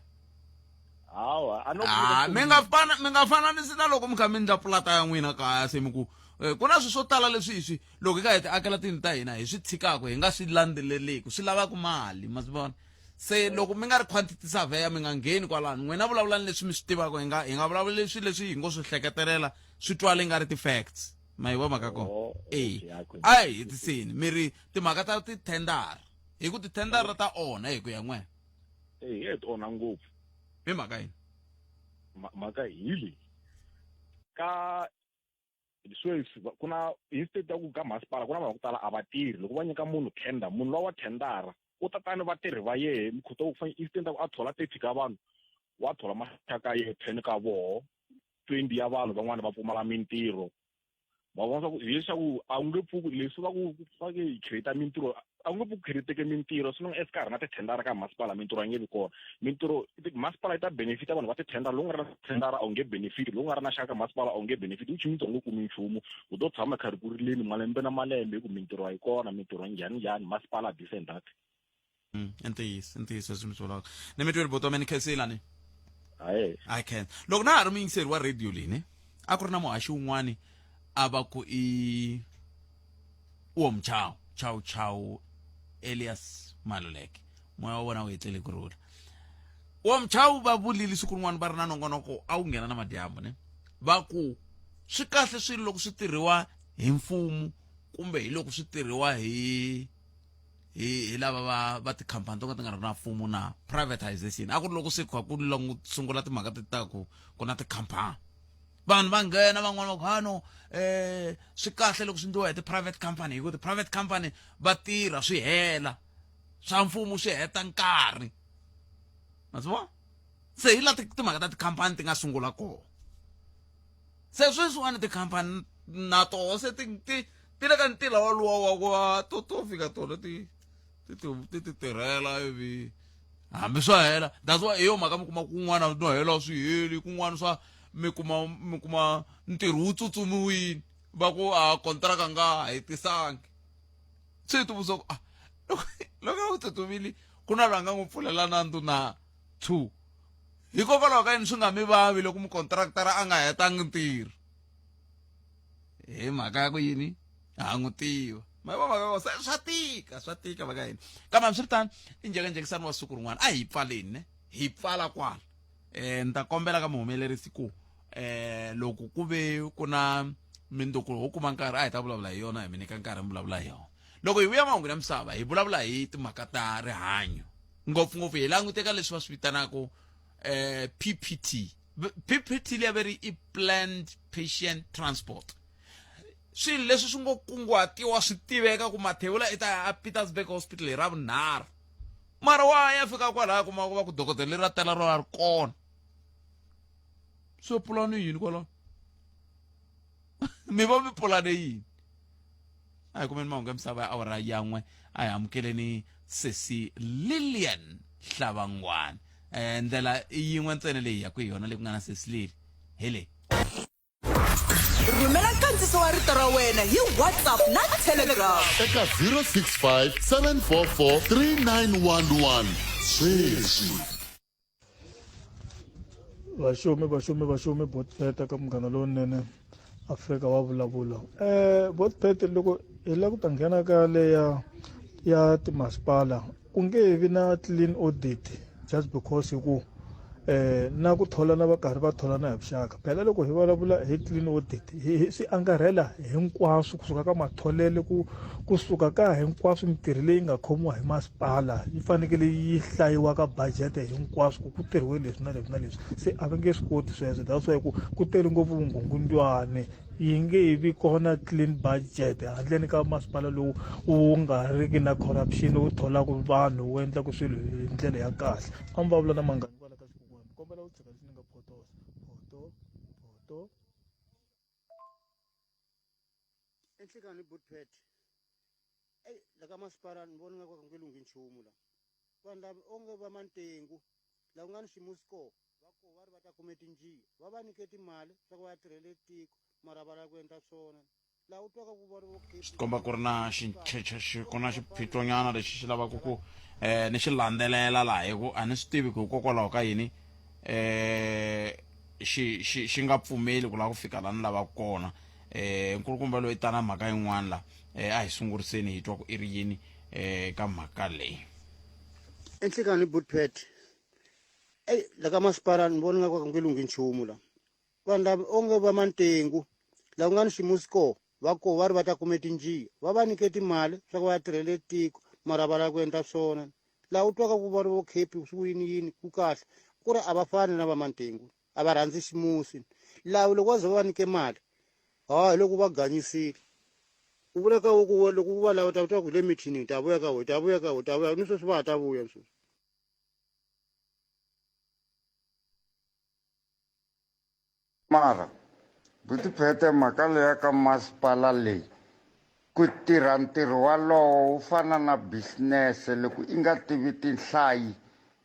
hawa a no ah, mi nga fana mi nga fananisi na loko mi kha mi ndla pulata ya n'wina kaya se mi ku eh, ku na swilo swo tala leswi hi swi loko hi ka hi ti akela tindlu ta hina hi swi tshikaka hi nga swi landzeleleki swi lavaka mali ma swi vona se loko mi nga ri quantity surveyor mi nga ngheni kwalano n'wina vulavulani leswi mi swi tivaka hi nga hi nga vulavuli leswi leswi hi ngo swi hleketelela swi twale nga ri ti-facts ma yi vo mhaka kona Oh, e okay, a ku- a hi hetiseni mi ri timhaka ta tithendara hi ku tithendara ta onha hi ku ya n'wena Eh, ti onha ngopfu hi mhaka yini mhaka hi leyi ka sweswi ku na instead ya ku ka masipala ku na vanhu va ku tala a va tirhi loko va nyika munhu tender munhu lowa wa tendara u ta tani vatirhi va yehe mikhuta ku fane instead ya ku a thola 30 ka vanhu wa thola maxaka yehe 10 ka voho 20 ya vanhu van'wana va pfumala mintirho ma vona swa ku hileswaku a wu nge pfuki leswi va ku va ku hi create mintirho a wu nge pfuki create mintirho swi nga exikarhi na tithendara ka masipala mintirho a nge vi kona mintirho masipala yi ta benefita vanhu va tithendara lowu nga ri na tithendara a wu nge benefit lowu nga ri na xaka masipala a wu nge benefit which means u nge kumi nchumu u to tshama kha ri ku rileni malembe na malembe hi ku mintirho a yi kona mintirho njhani njhani masipala this and that mm, i ntiyiso i ntiyiso leswi mi swi vulaka ni mi tweli buti wa mina khensile ni hayi i can loko na ha ri muyingiseri wa radio leyi ne a ku ri na muhaxi wun'wani a va ku i uwo mchao chau chau elias maluleke moya wa vona wu etlele ku rhula uwo mchau va vulile siku rin'wana va ri na nongonoko a wu nghena na madyambu ne va ku swi kahle swilo loko swi tirhiwa hi mfumo kumbe hi loko swi tirhiwa hi hi hi lava va va tikhampani to ka ti nga ri na mfumo na privatization a ku ri loko se kha ku sungula timhaka ti ta ku ku na tikhampani vanhu va nghena van'wana va ku ha no um swi kahle loko swi ndliwa hi ti-private company hi ku ti-private company va tirha swi hela swa mfumo swi heta nkarhi ma swi vona se hi la timhaka ta tikhampani ti nga sungula kona se sweswiwani tikhampani na toho se ti ti ti le ka ntila woluwa wa ku va to to fika tona ti ti ti ti ti tirhela ivi hambi swa hela that's why hi yo mhaka mi kuma kun'wana no hela swi heli kun'wana swa mi kuma mi kuma ntirho wu tsutsumiwini va ku a kontraka nga ha hetisangi se hi tivutisa ku ah loko loko a wu tsutsumile ku na loyi a nga n'wi pfulela nandzu na two hikokwalaho ka yini swi nga mi vavi loko mukontraktara a nga hetangi ntirho hi mhaka ya ku yini ha n'wi tiva ma va mhaka se swa tika swa tika mhaka yini kambe hambiswiritano i njhekanjhekisano wa siku rin'wana a hi pfaleni ne hi pfala kwala um ni ta kombela ka muhumelerisi ku um loko ku ve ku na mindzuku ho kuma nkarhi a hi ta vulavula hi yona hi mi nyika nkarhi mi vulavula hi yona loko hi vuya mahungu ya misava hi vulavula hi timhaka ta rihanyo ngopfungopfu hi languteka leswi va swi vitanaka um eh, ppt ppt liya ve ri i planned patient transport swilo leswi swi ngo kunguhatiwa swi tiveka ku mathevula i ta ya a petersburg hospital hi ra vunharhu mara wa ya fika kwalaya kuma ku va ku dokodela leri ra tela ro a ri kona swi pulani yini kwalaho mi va mi pulane yini a hi kumeni mahungu ya misava ya awara yan'we a hi amukeleni sesi lilian hlavangwani um ndlela i yin'we ntsena leyi yaku hi yona leyi ku nga na sesi lili hi leyi rhumela nkandziso wa rito ra wena hi whatsapp na telegram eka 065 744 3911 sweswi Vaxumi vaxumi vaxumi Botpet ka Munghana Lowunene Afrika wa vulavula um Botpet loko hi lava ku ta nghena ka leya ya timasipala ku nge vi na clean audit just because hi ku um na ku tholana va karhi va tholana hi vuxaka phela loko hi vulavula hi clean audit hi swi angarhela hinkwaswo kusuka ka matholelo ku kusuka ka hinkwaswo mintirho leyi nga khomiwa hi masipala yi fanekele yi hlayiwa ka budget hinkwaswo ku ku tirhiwe leswi na leswi na leswi se a va nge swi koti sweswo that's why ku ku tele ngopfu vungungundwani yi nge vi kona clean budget handleni ka masipala lowu wu nga riki na corruption wu tholaka vanhu wu endlaka swilo hi ndlela ya kahle a mi vulavula na mangani kwala ka xikokwani kombela u tshika lexi ni nga photosa photo photo enhlekani butpet eyi la ka masipala ni vona nga ku a ku nge lunghi nchumu la vanhu lava onge va mantengu la ku nga ni ximusi kona va ko va ri va ta kume tinjiya va va nyike timali swa ku va ya tirhele tiko mara va lava ku endla swona laha u twaka ku va ri vo swi komba ku ri na xincheche ku na xiphiqonyana lexi xi lavaka ku um ni xi landzelela laha hi ku a ni swi tivi ku hikokwalaho ka yini um xi xi xi nga pfumeli ku lava ku fika laha ni lavaka kona um nkulukumba loyi tana mhaka yin'wana la um a hi sunguriseni hi twa ku i ri yini um ka mhaka leyi enhlekani butpet eyi la ka masipala ni vona nga ku a ku nge lunghi nchumu la vanhu lava onge va mantengu la ku nga ni ximusi kona va ko va ri va ta kume tinjiya va va nyike timali swa ku va ya tirhele tiko mara va lava ku endla swona laha u twaka ku va ri vo khepi swi yini yini ku kahle ku ri a va fani na va mantengu a va rhandzi ximusi laha loko va ze va va nyike mali ha hi loko va ganyisile u vula ka wo ku loko u va lava ta twa ku hi le mithinini ta vuya ka wo ta vuya ka wo ta vuya ni sweswi va ha ta vuya ni sweswi Mara buti Phete mhaka leya ka masipala leyi ku tirha ntirho walowo wu fana na business loko i nga tivi tinhlayi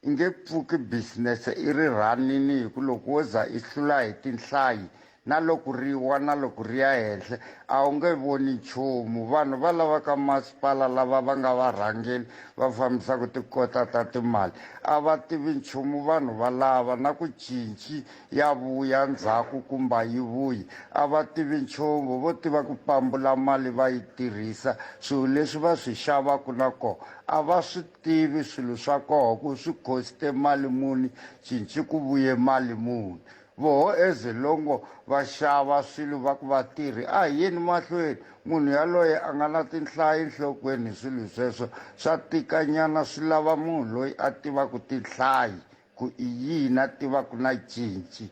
i nge pfuki business i ri rhanini hi ku loko wo za i hlula hi tinhlayi na loko ri wa na loko ri ya henhla a wu nge voni nchumu vanhu va lava ka masipala lava va nga varhangeli va fambisaka tikota ta timali a va tivi nchumu vanhu va lava na ku cinci ya vuya ndzhaku kumbe a yi vuyi a va tivi nchumu vo tiva ku pambula mali va yi tirhisa swilo leswi va swi xavaka na kona a va swi tivi swilo swa koho ku swi khoste mali muni cinci ku vuye mali muni voho ezilongo va xava swilo va ku vatirhi a hi yeni mahlweni munhu yaloye a nga na tinhlayo enhlokweni hi swilo sweswo swa tikanyana swi lava munhu loyi a tivaka tinhlayi ku i yini a tivaka na cinci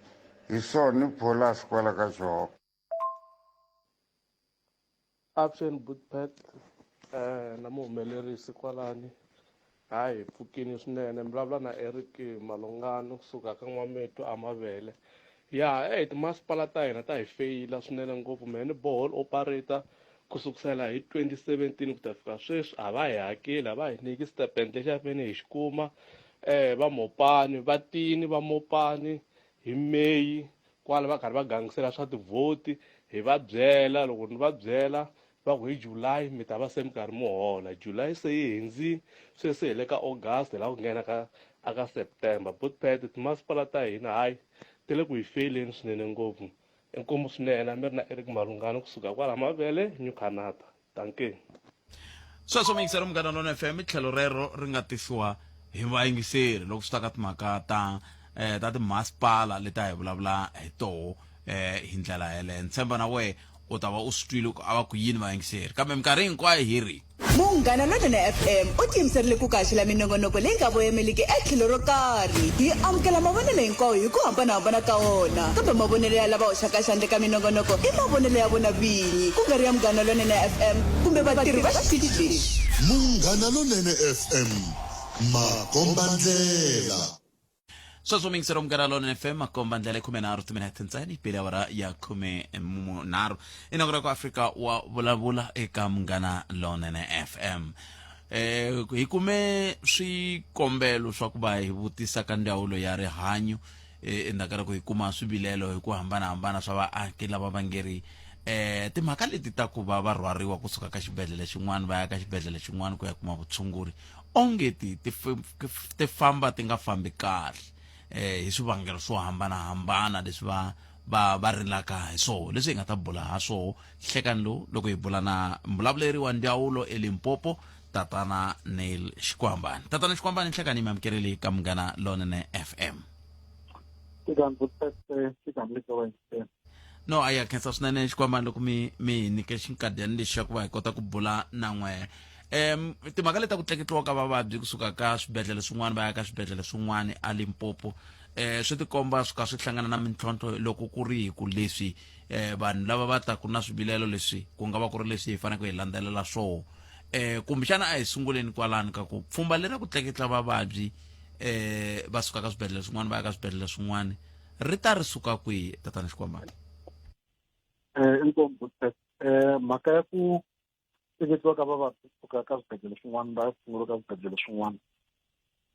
hi swona ni pholasi kwala ka xihoko Avuxeni Bootpet na muhumelerisi kwalani hayi hi pfukini swinene mi vulavula na Eric Malungano kusuka ka N'wamitwa a Mavele ya eyi timasipala ta hina ta hi feyila swinene ngopfu mehe ni borehole operator ku sukusela hi 2017 ku ta fika sweswi a va hi hakeli a va hi nyiki stipend lexi a fanele hi xi kuma va mopani va tini va mopani hi May kwala va karhi va gangisela swa tivhoti hi va byela loko ni va byela va ku hi July mi ta va se mi karhi mi hola July se yi hindzini sweswi hi le ka August hi lava ku nghena ka aka September Bootpad timasipala ta hina hayi ti le ku hi feyileni swinene ngopfu inkomu swinene a mi ri na Eric Malungano kusuka kwala Mavele New Canada dankie sweswo muyingiseri munghana lona fm tlhelo rero ri nga tisiwa hi vayingiseri loko swi ta ka timhaka ta eh, ta timasipala leti a hi vulavula hi toho eh, hi ndlela yeleyo ni tshemba na wehe u ta va u swi twile ku a va ku yini vayingiseri kambe minkarhi hinkwayo hi ri Munghana Lonene FM u tiyimiserile ku kaxela minongonoko leyi nga voyemeliki etlhelo ro karhi. Hi amukela mavonelo hinkwawo hi ku hambanahambana ka wona, kambe mavonelo ya lava hoxaka xandla eka minongonoko i mavonelo ya vona vinyi, ku nga ri ya Munghana Lonene FM kumbe vatirhi va xitichi lexi. Munghana Lonene FM, makombandlela. Sweswo muyingiseri wa Munghana Lonene FM, makombandlela i 13 timinete ntsena yi bile awara ya 13 i nongonoko wa Afrika wa vulavula eka Munghana Lonene FM. Eh, hi kume swikombelo swa ku va hi vutisa ka ndzawulo ya rihanyo eh, endzhaku ka loko hi kuma swivilelo hi ku hambanahambana swa vaaki lava va nge ri eh timhaka leti ta ku va va rhwariwa kusuka ka xibedhlele xin'wana va ya ka xibedhlele xin'wana ku ya kuma vutshunguri onge ti ti ti famba ti nga fambi kahle eh hi swivangelo swo hambanahambana leswi va va va rilaka hi swoho leswi hi nga ta bula ha swoho hlekani lowu loko hi bula na mbulavuleri wa ndzawulo eLimpopo tatana Neil Xikwambani tatana Xikwambani nhlekani mi amukeleli ka Munghana Lonene FM. Nhlikani Butete, nhlikani le ka wena. No a ya khensa swinene xikwambani loko mi mi hi nyike xinkadyana lexi xa ku va hi kota ku bula na n'wehe. Timhaka leti ta ku tleketliwa ka vavabyi kusuka ka swibedhlele swin'wana va ya ka swibedhlele swin'wana a Limpopo swi tikomba swi ka swi hlangana na mintlhontlho loko ku ri hi ku leswi vanhu lava va taku na swivilelo leswi ku nga va ku ri leswi hi faneleke hi landzelela swoho. Kumbexana a hi sunguleni kwalano ka ku pfhumba leri ra ku tleketla vavabyi va suka ka swibedhlele swin'wana va ya ka swibedhlele swin'wana ri ta ri suka kwihi tatana Xikwambana? Inkomu Butete. Mhaka ya ku tleketliwa ka vavabyi kusuka ka swibedhlele swin'wana va ya tshunguriwa ka swibedhlele swin'wana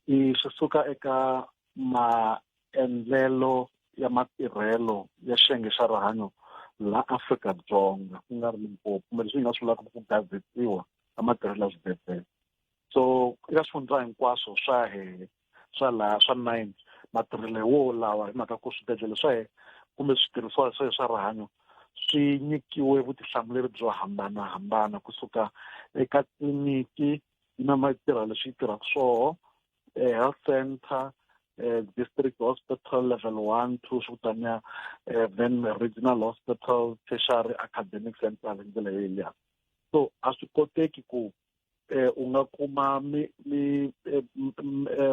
i swi suka eka maendlelo ya matirhelo ya xiyenge xa rihanyo la Afrika-Dzonga ku nga ri Limpopo kumbe leswi hi nga swi vulaka ku gazetiwa ka matirhelo ya swibedhlele. So eka swifundza hinkwaswo swa hehe swa laha swa 9 matirhelo hi wo lawa hi mhaka ku swibedhlele swa hehe kumbe switirhisiwa swa swa rihanyo swi nyikiwe vutihlamuleri byo hambanahambana kusuka eka tliliniki yi na matirha leswi yi tirhaka swoho, health center, district hospital level 1 2 swi vitaniwa, then regional hospital, tertiary academic center hi ndlela yeliya. So a swi koteki ku u nga kuma mi mi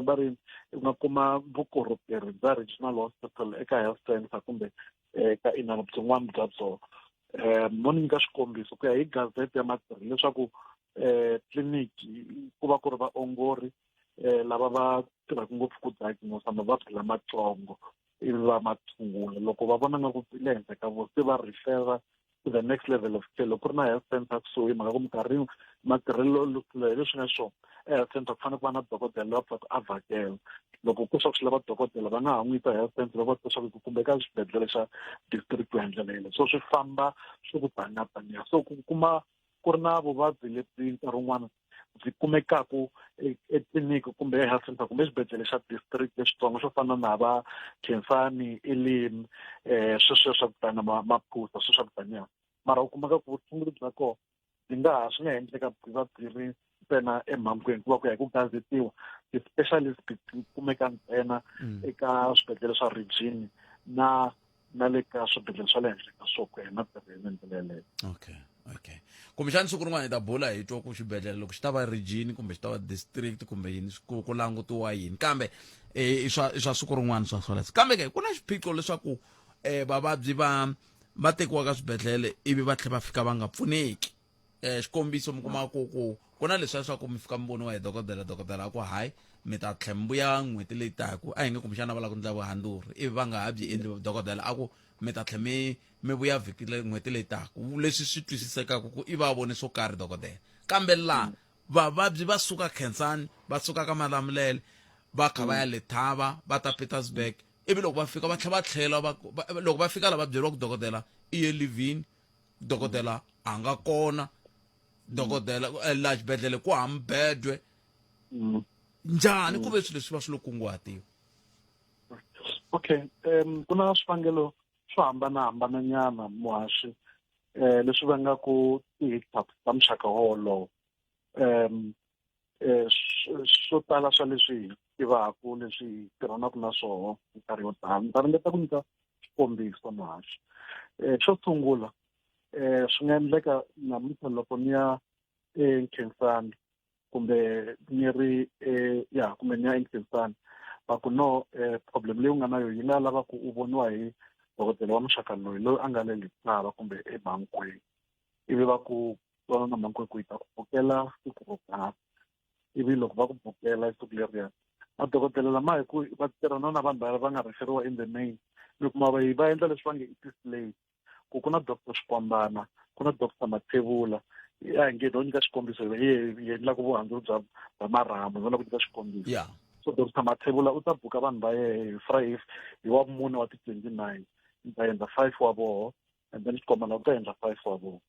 va ri u nga kuma vukorhokeri bya regional hospital eka health center kumbe eka inana byin'wana bya byona. Mo ni nyika xikombiso ku ya hi gazette ya matirhi leswaku tliliniki ku va ku ri vaongori lava va tirhaka ngopfu ku diagnose mavabyi lamatsongo ivi va ma tshungula. Loko va vona nga ku le henhla ka vona se va refera to the next level of care. Loko ku ri na health center kusuhi, mhaka ku minkarhi matirhelo hi leswi nga xiswona e-health center ku fanele ku va na dokodela loyi a pfaka a vhakela. Loko ku swa ku swi lava dokodela va nga ha n'wi yisa health center loko va twa swa ku kumbe eka xibedhlele xa district ku ya ndlela yeleyo. So swi famba swi ku taniya. So ku kuma ku ri na vuvabyi lebyi nkarhi wun'wana byi kumekaku etliliniki kumbe e-health center kumbe exibedhlele xa district lexitsongo xo fana na va Khensani, Elim, sweswiya swa ku tana Maphusa, sweswi swa ku taniya. Mara u kumeka ku vutshunguri bya kona byi nga ha swi nga endleka byi va byi ri ntsena emhangwini hikuva ku ya hi ku gazetiwa ti-specialist ti kumeka ntsena eka swibedhlele swa region na le ka swibedhlele swa le henhla ka swo ku ya hi matirhelo hi ndlela yeleyo. Okay, okay. Kumbexana siku rin'wana hi ta bula hi twa ku xibedhlele loko xi ta va region kumbe xi ta va district kumbe yini ku langutiwa yini, kambe i swa siku rin'wana swa swoleswo. Kambe ke ku na xiphiqo leswaku vavabyi va tekiwa ka swibedhlele ivi va tlhela va fika va nga pfuneki. Xikombiso mi kuma ku ku ku na leswiya swa ku mi fika mi voniwa hi dokodela, dokodela a ku hayi mi ta tlhela mi vuya n'hweti leyi taka, a hi nge kumbexana va lava ku endla vuhandzuri ivi va nga ha byi endli, dokodela a ku mi ta tlhela mi vuya vhiki le n'hweti leyi taka, leswi swi twisisekaka ku i va a vone swo karhi dokodela. Kambe laha vavabyi va suka Khensani, va suka ka Malamulele, va kha va ya Lethaba, va ta Pietersburg, ivi loko va fika va tlhela va tlhela va, loko va fika la va byeriwa ku dokodela i ye livhini, dokodela a nga kona, dokodela laha xibedhlele ku hava mubedwe. Njhani ku ve swilo leswi va swi lo kunguhatiwa? Okay, ku na swivangelo swo hambanahambana nyana muhaxi, leswi vangaku ti-hiccups ta muxaka wolowo. Swo tala swa leswi hi tivaku leswi hi tirhanaka na swoho minkarhi yo tala. Ni ta ringeta ku nyika xikombiso muhaxi. Xo sungula, swi nga endleka namuntlha loko ni ya eNkhensani kumbe ni ri ya kumbe ni ya eNkhensani va ku no, problem leyi u nga na yona yi nga lava ku u voniwa hi dokodela wa muxaka loyi, loyi a nga le Letaba kumbe eMankweng, ivi va ku twana na Mankweng ku yi ta ku bukela siku ro karhi. Ivi loko va ku bukela siku leriya, madokodela lama hi ku va tirhana na vanhu va nga rheferiwa in the main, mi kuma va endla leswi va nge i ti-slate, ku ku na Doctor Xikwambana, ku na Doctor Mathebula, a hi nge no nyika xikombiso hi hi endlaka vuhandzuri bya marhambu, no lava ku nyika xikombiso. So Doctor Mathebula u ta buka vanhu va yehe hi Friday hi wa mune wa ti 29, ni ta endla 5 wa voho, and then Xikwambana u ta endla 5 wa voho.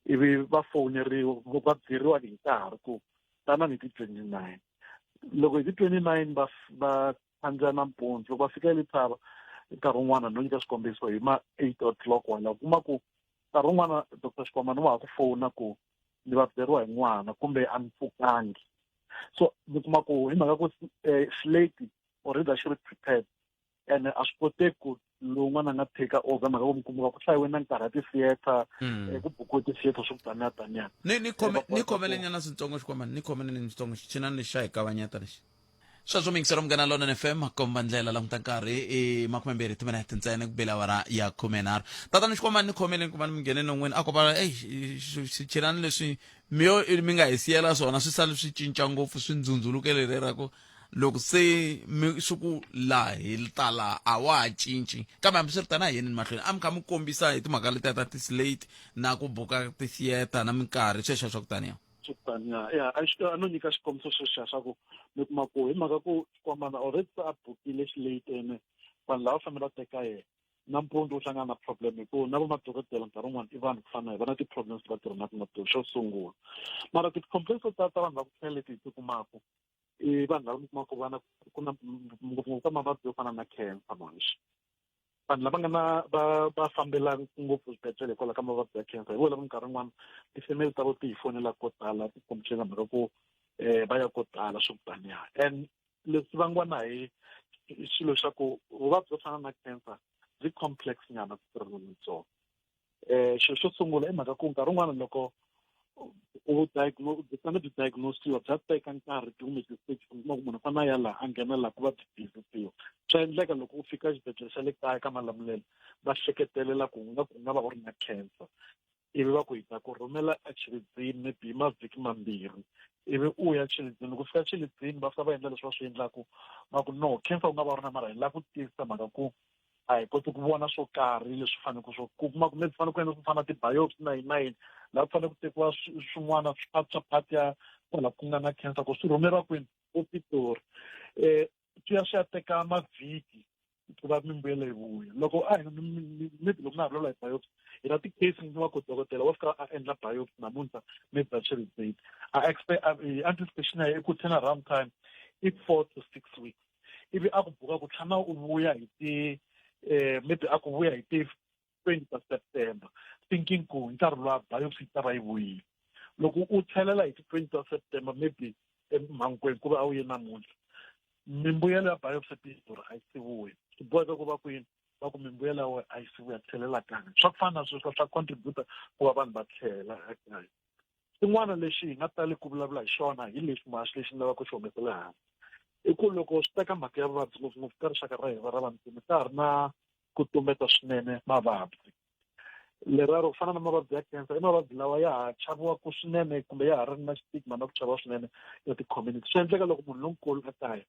Ivi va fowuneriwa, va byeriwa hi nkarhi ku tana ni ti 29. Loko hi ti 29 va khandziya nampundzu, loko va fika eLethaba nkarhi wun'wana, no nyika xikombiso hi ma 8 o'clock wala, u kuma ku nkarhi wun'wana Doctor Xikwambana wa ha ku fowuna ku ni va byeriwa hi n'wana kumbe a ni pfukangi. So mi kuma ku hi mhaka ku slate already a xi ri prepared, Ene a swi koteki ku lowun'wana a nga take over mhaka ku mi kuma ku hlayiwe na nkarhi ya ti-theatre, ku bukiwe ti-theatre swo ku taniya taniya. Ni ni khome Va ni kota khomele ku nyana switsongo xikwemani, ni khomele ni switsongo xichinani lexi xa hi kavanyeta lexi. Sweswo miyingiselo Munghana Lonene FM komba ndlela languta nkarhi i 20 timinete ntsena ku bela awara ya 13. Tatana xikwemani ni khomeleni ku va ni mi nghene non'wini a ko va ey swichinani leswi mi yo mi nga hi siyela swona swi sale swi cinca ngopfu swi ndzundzuluke leri ra ku loko se mi swi ku laha hi ta laha a wa ha cinci kambe hambiswiritano a hi yeni mahlweni a mi kha mi kombisa hi timhaka letiya ta ti-slate na ku buka ti-theatre na minkarhi sweswo swa ku taniya. Swa ku taniya ya a xi a no nyika xikombiso xexiya xa ku mi kuma ku hi mhaka ku Xikwamana already se a bukile xilate ene vanhu lava fanele va teka yena nampundzu u hlangana na problem hi ku na vo madokodela nkarhi wun'wani i vanhu ku fana na hi va na ti-problems va tirhanaka na tona xo sungula mara ti-complaints to tala ta vanhu va ku tlhela leti hi ti kumaka i vanhu lava mi kumaka ku va na ku na ngopfungopfu ka mavabyi yo fana na cancer manjhe vanhu lava nga na va va fambelaka ngopfu swibedhlele hikwalaho ka mavabyi ya cancer hi vona lava minkarhi yin'wana tifemeli ta vo ti hi fonelaka ko tala ti complaina mhaka ku va ya ko tala swo taniya and leswi vangiwa na hi xilo xa ku vuvabyi byo fana na cancer byi complex nyana ku tirhana na byona. Xilo xo sungula i mhaka ku nkarhi wun'wana loko u byi fanele byi diagnosiwa bya teka nkarhi kumbe ti-stage u kuma ku munhu u fanele a ya laha a nghena laha ku va byi tiyisisiwa. Swa endleka loko u fika exibedhlele xa le kaya ka Malamulele va hleketelela ku nga ku nga va u ri na cancer ivi va ku hi ta ku rhumela eXilidzini maybe hi mavhiki mambirhi ivi u ya Xilidzini loko u fika Xilidzini va fika va endla leswi va swi endlaku va ku no cancer u nga va u ri na mara hi lava ku tiyisisa mhaka ku a hi koti ku vona swo karhi leswi faneleke swo ku kuma ku maybe fanele ku endla swo fana na ti-biopsy na yini na yini laha ku fanele ku tekiwa swin'wana swi swa part ya kwala ku nga na cancer ku swi rhumeriwa kwini ePitori swi ya swi ya teka mavhiki ku va mimbuyelo yi vuya loko a hi maybe loko na ha vulavula hi biopsy hi na ti-case ni va ku dokodela wa fika a endla biopsy namuntlha maybe va date a expect anticipation ya i ku turn around time i 4 to 6 weeks ivi a ku buka ku tshama u vuya hi ti maybe a ku vuya hi ti 20 ta September thinking ku hi nkarhi luwa biopsy yi ta va yi vuyile loko u tlhelela hi ti 20 ta September maybe eMhankweng ku va a wu ye namuntlha mimbuyelo ya biopsy Pitori a yi si vuya swi boheka ku va kwini va ku mimbuyelo ya wena a yi si vuya tlhelela kaya swa ku fana na sweswo swa contributa ku va vanhu va tlhela ekaya. Xin'wana lexi hi nga tali ku vulavula hi xona hi lexi muhaxi lexi ni lavaka ku xi humesela ehandle i ku loko swi teka mhaka ya vuvabyi ngopfungopfu ka rixaka ra hina ra vantima ka ha ri na ku tumbeta swinene mavabyi leraro ku fana na mavabyi ya cancer i mavabyi lawa ya ha chaviwaka swinene kumbe ya ha ri na stigma na ku chaviwa swinene ya ti-community swi endleka loko munhu lonkulu a kaya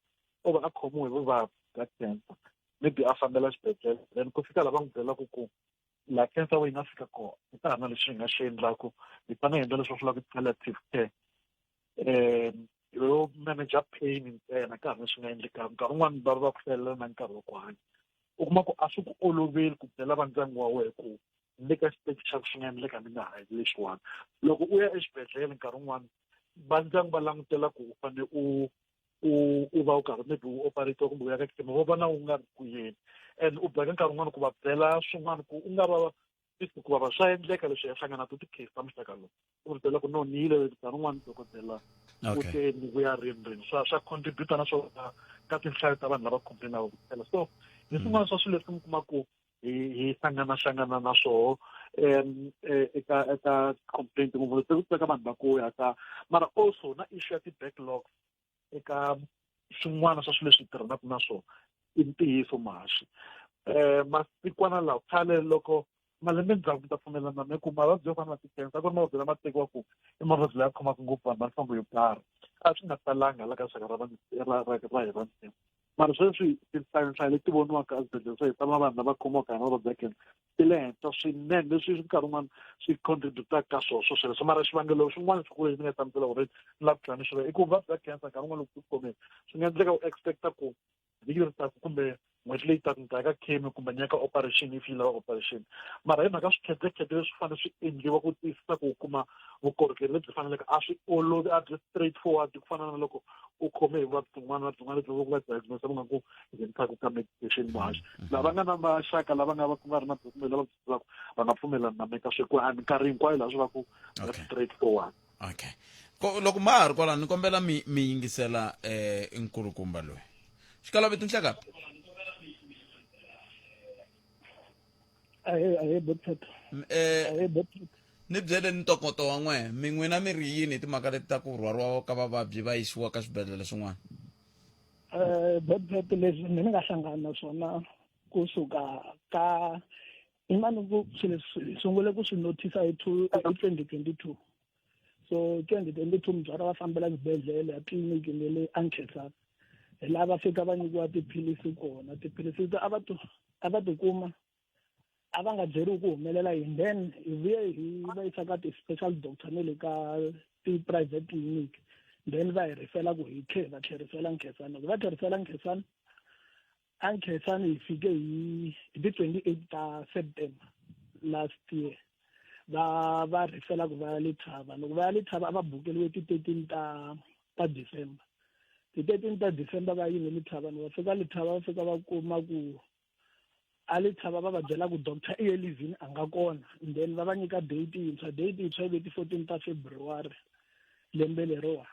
o va a khomiwe hi vuvabyi bya cancer maybe a fambela xibedhlele then ku fika lava n'wi byelaka ku laha cancer yi nga fika kona a ka ha na lexi hi nga xi endlaku hi fanele hi endla leswi va swi vulaka palliative care yo manager pain ntsena ka ha ri na swi nga endlekaka nkarhi wun'wani va va ku hlayelela na nkarhi wa ku hanya u kuma ku a swi ku oloveli ku byela va ndyangu wa wena ku ni le ka xiteji xa ku swi nga endleka ni nga ha lexiwani loko u ya exibedhlele nkarhi wun'wani va ndyangu va langutela ku u fanele u u u va u karhi maybe u operate kumbe u ya ka chemo va vona u nga ri ku yeni and u boheka nkarhi wun'wani ku va byela swin'wana ku u nga va ku va swa endleka leswi ya hlangana to ti-case ta muxaka lowu u ri byela ku no ni yile nkarhi wun'wani dokodela u te ni vuya rini rini swa swa contribute na swona ka tinhlayo ta vanhu lava complainaka ku tlhela so hi swin'wana swa swilo leswi mi kuma ku hi hi hlangana hlangana na swoho eka eka complaint ngopfu se ku teka vanhu va ku ya ka mara also na issue ya ti-backlogs eka swin'wana swa swilo leswi hi tirhanaka na swona i ntiyiso muhaxi masikwana lawa khale loko malembe ndzhaku mi ta pfumelana na ku mavabyi yo fana na ti-cancer ku ri mavabyi lama tekiwa ku i mavabyi laya khomaka ngopfu vanhu va nhlonge yo karhi a swi nga talanga la ka rixaka ra ra ra ra hi vantima mara sweswi tinhlayonhlayo leti voniwaka eswibedhlele swa hina ta vanhu lava khomiwaka hi mavabyi ya cancer ti le henhla swinene leswi nkarhi wun'wana swi contributaka ka swona swo sweleswo mara xivangelo xin'wana xikulu lexi ni nga hlamusela already ni lava ku tlhela ni xi i ku vuvabyi bya cancer nkarhi wun'wana loko byi ku khomile swi nga endleka u expecta ku vhiki leri taka kumbe n'hweti leyi taka ni ta ya ka chemo kumbe ni ya ka operation if yi lava operation mara hi mhaka swikhedzekhedze leswi fanele swi endliwa ku tiyisisa ku u kuma vukorhokeri lebyi faneleke a swi olovi a byi straight forward ku fana na loko u khome hi vuvabyi byin'wana na byin'wana lebyi va ku va diagnose va nga ku nghenisaka ka medication muhaxi lava nga na maxaka lava nga va ku nga ri na byo kumbe lava byi tivaka va nga pfumelani na meka swi ku a minkarhi hinkwayo laha swi va ku straight forward. Okay, ko loko ma ha ri kwalano ni kombela mi mi yingisela nkulukumba loyi xikalaveto nhlekani. Ahee, ahee Botpet. Eh, Ahee Botpet. ni byele ni ntokoto wa n'wehe mi n'wina mi ri yini hi timhaka leti ta ku rhwariwa ka vavabyi va yisiwa ka swibedhlele swin'wana Eh Botpet leswi mina ni nga hlangana na swona kusuka ka imani ku swilo leswi hi sungule ku swi notice hi two hi 2022 so 2022 mutswari va fambela xibedhlele ya tliliniki ne le Ankhesana hi laha va fika va nyikiwa tiphilisi kona tiphilisi ti a va ti a va tikuma a va nga byeriwi ku humelela yini then hi vuye hi va yisa ka ti-special doctor ne le ka ti-private clinic then va hi rifela ku hi tlhe va tlherisela Nkhensani loko va tlherisela Nkhensani a Nkhensani hi fike hi hi ti-28 ta September last year va va rifela ku va ya Lethaba loko va ya Lethaba a va bukeliwe ti-13 ta ta December ti-13 ta December va yini Lethaba va fika Lethaba va fika va kuma ku a Lethaba va va byela ku doctor i ye leave-ini a nga kona and then va va nyika date yintshwa date yintshwa yi ve ti-14 ta February lembe leriwa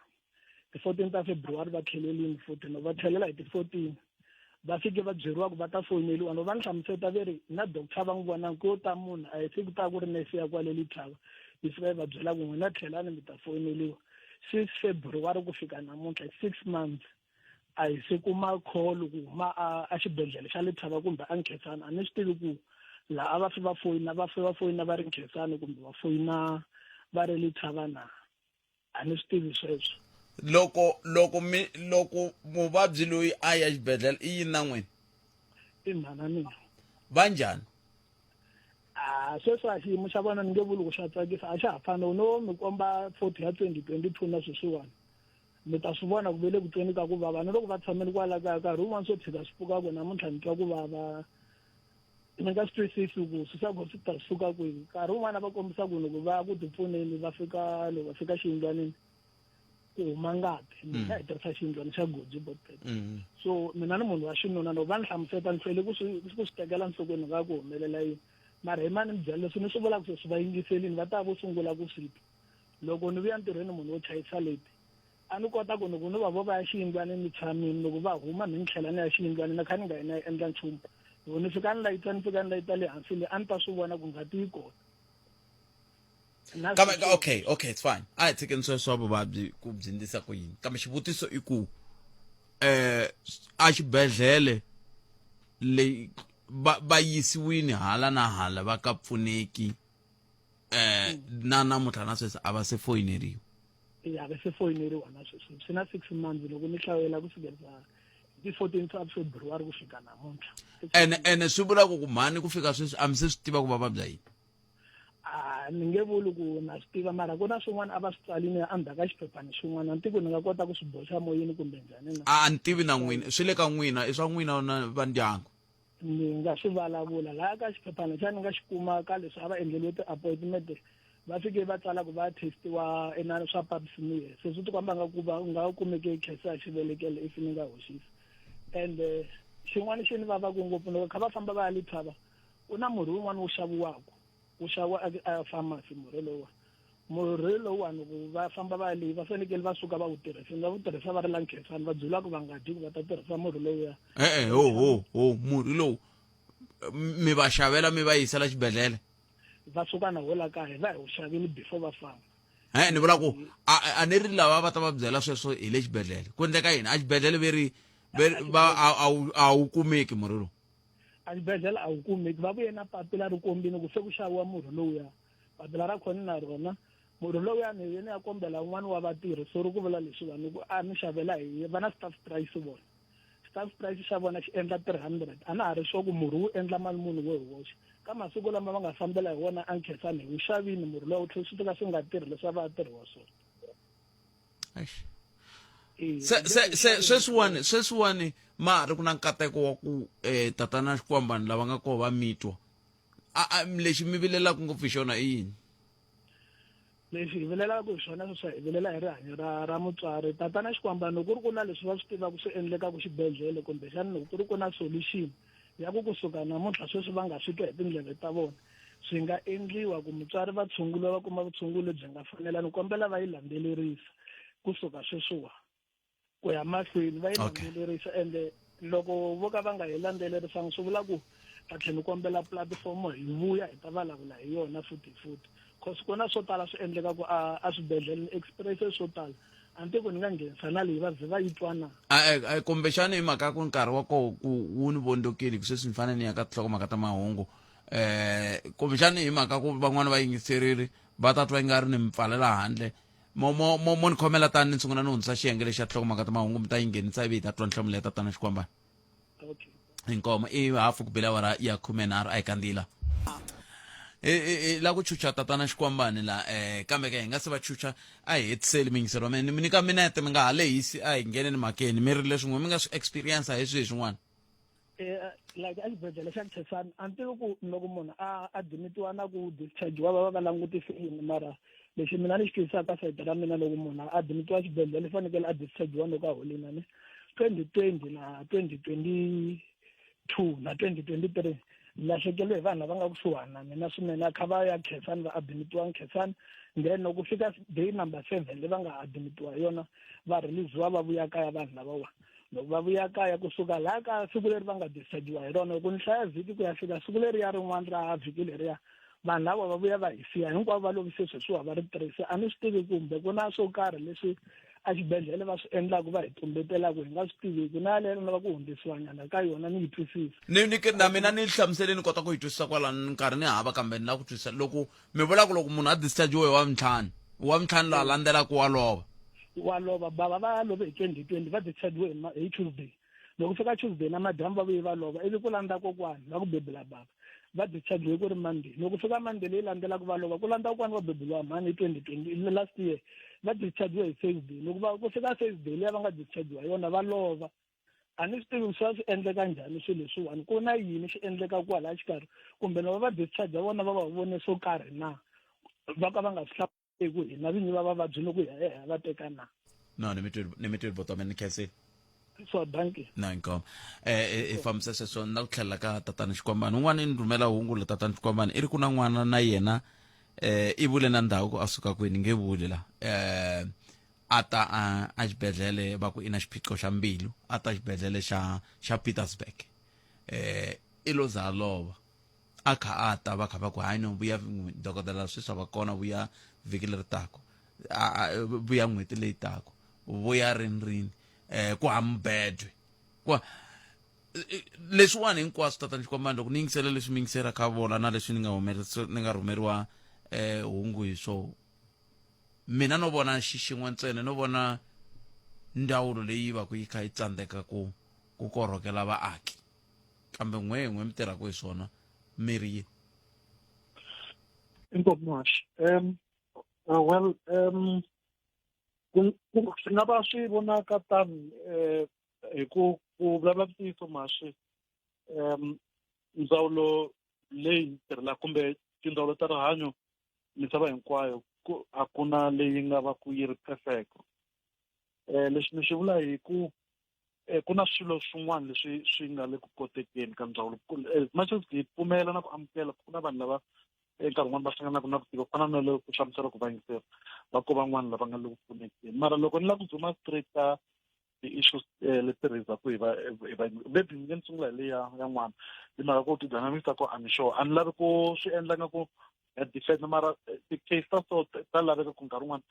ti-14 ta February va tlhelelini futhi no va tlhelela hi ti-14 va fike va byeriwa ku va ta foyineliwa no va ni hlamuseta ve ri na doctor va n'wi vonanga ku yo ta munhu a hi siku ta ku ri nese ya kwale Lethaba yi fika yi va byela ku n'wina tlhelani mi ta foyineliwa since February ku fika namuntlha 6 months a hi se kuma call ku huma a a xibedhlele xa Lethaba kumbe a Nkhensani a ni swi tivi ku laha a va fi va foyina va fi va foyina va ri Nkhensani kumbe va foyina va ri Lethaba na a ni swi tivi sweswo loko loko mi loko muvabyi loyi a ya xibedhlele i yini na n'wina i mhana mina va njhani a sweswi a xiyimo xa vona ni nge vuli ku xa tsakisa a xa ha fani no mi komba photo ya 2022 na sweswiwani mi ta swi vona ku ve le ku tweni ka ku vava ni loko va tshamele kwala kaya nkarhi wun'wani swo tshika swi pfuka ku namuntlha ni twa ku vava ni nga swi twisisi ku swi swa ku swi ta suka kwihi nkarhi wun'wana va kombisa ku loko va ya ku tipfuneni va fika loko va fika xiyindlwanini ku huma ngati mina hi tirhisa xiyindlwana xa goji botpet so mina ni munhu wa xinuna loko va ni hlamuseta ni hlwele ku swi ku swi tekela nhlokweni nga ku humelela yini mara hi mani ni byela leswi ni swi vulaka sweswi va yingiselini va ta vo sungula ku swi twa loko ni vuya ntirhweni munhu wo chayisa leti a ni kota ku ni ku ni va vo va ya xiyindlwanini ni tshamini loko va huma mi ni tlhela ni ya xiyindlwanini ni kha ni nga yi na yi endla nchumu loko ni fika ni layita ni fika ni layita le hansi le a ni ta swi vona ku ngati yi kona kambe okay okay it's fine a hi tshikeni sweswo swa vuvabyi ku byi ndlisa ku yini kambe xivutiso i ku eh a xibedhlele leyi va va yisiwini hala na hala va ka pfuneki eh na namuntlha na sweswi a va se foyineriwa ya va se foyineriwa na sweswi swi na 6 months loko ni hlawela ku sukela ti 14 ta February ku fika namuntlha ene ene swi vula ku ku mhani ku fika sweswi a mi se swi tiva ku va vabya yini a ni nge vuli ku na swi tiva mara ku na swin'wana a va swi tsalini endzhaku ka xiphephana xin'wana a ni tivi ku ni nga kota ku swi boxa moyeni kumbe njhani na a ni tivi na n'wina swi le ka n'wina i swa n'wina na va ndyangu ni nga swi vulavula laha ka xiphephana xa ni nga xi kuma ka leswi a va endleliwe ti-appointment va fike va tsala ku va testiwa ena swa pap smear se swi tikomba nga ku va nga kumeke khensa ya xivelekelo if ni nga hoxisi and xin'wana xi ni vavaku ngopfu loko kha va famba va ya Lethaba ku na murhi wun'wana wu xaviwaka wu xaviwa a pharmacy murhi lowuwa murhi lowuwani loko va famba va ya leyi va fanekele va suka va wu tirhisa va wu tirhisa va ri la Nkhensani va byeriwa ku va nga dyi ku va ta tirhisa murhi lowuya e-e ho ho ho murhi lowu mi va xavela mi va yisela xibedhlele va suka na wo la kaya va hi wu xavini before va famba e ni vula ku a a ni ri lava va ta va byela sweswo hi le xibedhlele ku endleka yini a xibedhlele ve ri ve ri va a wu a wu kumeki murhi lowu a xibedhlele a wu kumeki va vuye na papila ri kombini ku se ku xaviwa murhi lowuya papila ra khona na rona murhi lowuya ni ye ni ya kombela un'wana wa vatirhi sorry ku vula leswiwani ku a ni xavela hi va na staff price vona staff price xa vona xi endla 300 a na ha ri sure ku murhi wu endla mali muni wo hi woxe ka masiku lama va nga fambela hi wona a Nkhensani hi wu xavini murhi lowu tlhela swi fika swi nga tirhi leswi a va tirhiwa swona se se se sweswiwani sweswiwani ma ha ri ku na nkateko wa ku eh tatana Xikwambani lava nga koho va mitwa a a lexi mi vilelaka ngopfu hi xona i yini lexi hi vilelaka hi xona sweswi hi vilela hi rihanyo ra ra mutswari tatana Xikwambani loko ku ri ku na leswi va swi tivaka swi endlekaka xibedhlele kumbexana loko ku ri ku na solution ya ku kusuka namuntlha sweswi va nga swi twa hi tindleve ta vona swi nga endliwa ku mutswari va tshunguriwa va kuma vutshunguri lebyi nga fanela ni kombela va yi landzelerisa kusuka sweswiwa ku ya mahlweni va yi landzelerisa ende loko vo ka va nga yi landzelerisanga swi vula ku Ta tlhela ni kombela pulatifomo hi vuya hi ta vulavula hi yona futhi futhi. Cause ku na swo tala swi endlekaku a a swibedhlele ni experience swo tala. A ni tivi ku ni nga nghenisa na leyi va ze va yi twa na. A e kumbexana hi mhaka ya ku nkarhi wa koho ku wu ni vondzokile ku sweswi ni fanele ni ya ka tinhlokomhaka ta mahungu eh kumbexana hi mhaka ku van'wana va yingiserile va ta twa i nga ri ni mi pfalela handle mo mo mo mo ni khomela tani ni sungula ni hundzisa xiyenge lexi xa tinhlokomhaka ta mahungu mi ta yi nghenisa ivi hi ta twa nhlamulo ya tatana Xikwambana. Okay. Inkomo i hafu ku bile awara ya 13 a hi kandziyila. I la ku chucha tatana Xikwambani la kambe ke hi nga se va chucha a hi hetiseli miyingiselo wa mina ni mi nyika minete mi nga ha lehisi a hi ngheneni mhakeni mi ri leswi n'we mi nga swi experience hi swihi swin'wana. Like exibedhlele xa Khensani a ni tivi ku loko munhu a admitiwa na ku dischargiwa va va va langutise yini mara lexi mina ni xi twisisaka sayiti ra mina loko munhu a admitiwa xibedhlele i fanekele a dischargiwa loko a holini a ni 2020 na 2022 na 2023 ni lahlekeliwe hi vanhu lava nga kusuhani na mina swinene a kha va ya Khensani va admitiwa Nkhensani then loko fika day number 7 leyi va nga admitiwa hi yona va release-iwa va vuya kaya vanhu lavawa loko va vuya kaya kusuka laha ka siku leri va nga dischargiwa hi rona loko ni hlaya vhiki ku ya fika siku leriya rin'wana ra vhiki leriya vanhu lava va vuya va hi siya hinkwavo va lovise sweswiwa va ri tirhise a ni swi tivi kumbe ku na swo karhi leswi a xibedhlele va swi endlaka va hi tumbetelaka hi nga swi tiviki na yaleyo ni lava ku hundzisiwa nyana ka yona ni yi twisisa. Ni ni na mina ni hlamusele ni kota ku yi twisisa kwalano nkarhi ni hava kambe ni lava ku twisisa loko mi vula ku loko munhu a dischargiwe hi wavuntlhanu wavuntlhanu loyi a landzelaka wa lova. Wa lova bava va love hi 2020 va dischargiwe hi Tuesday loko fika Tuesday na madyambu va vuye va lova ivi ku landza kokwani va ku bebula bava va dischargiwe ku ri Monday loko fika Monday leyi landzelaka va lova ku landza kokwani va bebuliwa mhani hi 2020 last year va dischargiwe hi Thursday loko va ku fika Thursday liya va nga dischargiwa yona va lova a ni swi tivi swi va swi endleka njhani swilo leswiwani ku na yini xi endleka kwalaya xikarhi kumbe lava va discharge vona va va vone swo karhi na va ka va nga swi ku hina vinyi va vavabyi loko hi ya hi ya va teka na no ni mi twile ni mi twile botwa mina ni khensile so dankie na inkomo eh i fambisa sweswo na ku tlhelela ka tatana Xikwambani un'wana i ni rhumela hungu la tatana Xikwambani i ri ku na n'wana na yena eh i vule na ndhawu ku a suka kwini nge vuli la eh a ta a a xibedhlele va ku i na xiphiqo xa mbilu a ta xibedhlele xa xa Pietersburg eh i lo za lova a kha a ta va kha va ku hayi no vuya dokodela sweswi a va kona vuya vhiki leri tako vuya n'hweti leyi tako vuya rini rini um ku hambedwe ku leswiwani hinkwaswo tatana Xikwambani loko ni yingisela leswi mi yingisela ka vona na leswi ni nga humelerisa ni nga rhumeriwa um hungu hi swo mina no vona xi xin'we ntsena no vona ndzawulo leyi va ku yi kha yi tsandzeka ku ku korhokela vaaki kambe n'we n'we mi tirhaka hi swona mi ri yini? Inkomu Muhaxi. Well ku swi nga va swi vonaka tani hi ku ku vulavula ntiyiso Muhaxi ndzawulo leyi tirhelaka kumbe tindzawulo ta rihanyo misava hinkwayo ku a ku na leyi nga va ku yi ri perfect. Leswi ni swi vula hi ku ku na swilo swin'wana leswi swi nga le ku kotekeni ka ndzawulo as much as hi pfumela na ku amukela ku na vanhu lava nkarhi wun'wani va hlanganaka na ku tika ku fana na le ku hlamusela ku vayingiseri va ko van'wana lava nga le ku pfunekeni mara loko ni lava ku zuma straight ka ti-issues leti raisaku hi va hi va maybe ni nge ni sungula hi leya ya n'wana hi mhaka ku ti-dynamics ta kona a ni sure a ni lavi ku swi endla nga ku ya defend mara ti-case ta so ta laveka ku nkarhi wun'wana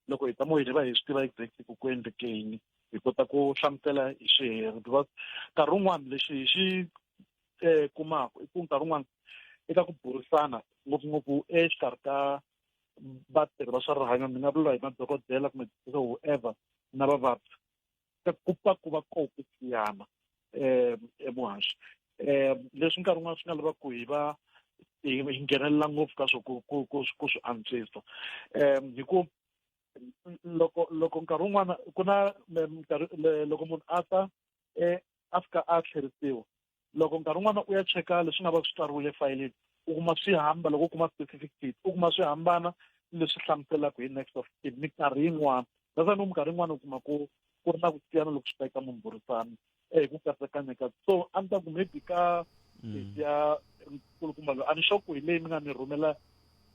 loko hi ta moyeni hi va hi swi tiva exactly ku ku endleke yini hi kota ku hlamusela hi xiheri because nkarhi wun'wana lexi hi xi kumaka i ku nkarhi wun'wana eka ku burisana ngopfungopfu exikarhi ka vatirhi va swa rihanyo ni nga vula hi madokodela kumbe whoever na vavabyi ku pfa ku va koho ku siyana emuhaxi leswi nkarhi wun'wana swi nga lava ku hi va hi nghenelela ngopfu ka swo ku ku ku ku swi antswisa hi ku loko loko nkarhi wun'wana ku na nkarhi loko munhu a ta a fika a tlherisiwa loko nkarhi wun'wana u ya cheka leswi nga va swi tsariwile efayelini u kuma swi hamba loko u kuma specific date u kuma swi hambana leswi hlamuselaka hi next of kin minkarhi yin'wana that's why ni minkarhi yin'wana u kuma ku ku ri na ku siyana loko swi ta eka mimbhurisano hi ku katsakanya ka so a ni ta ku maybe ka ya nkulukumba loyi a ni sure ku hi leyi mi nga ni rhumela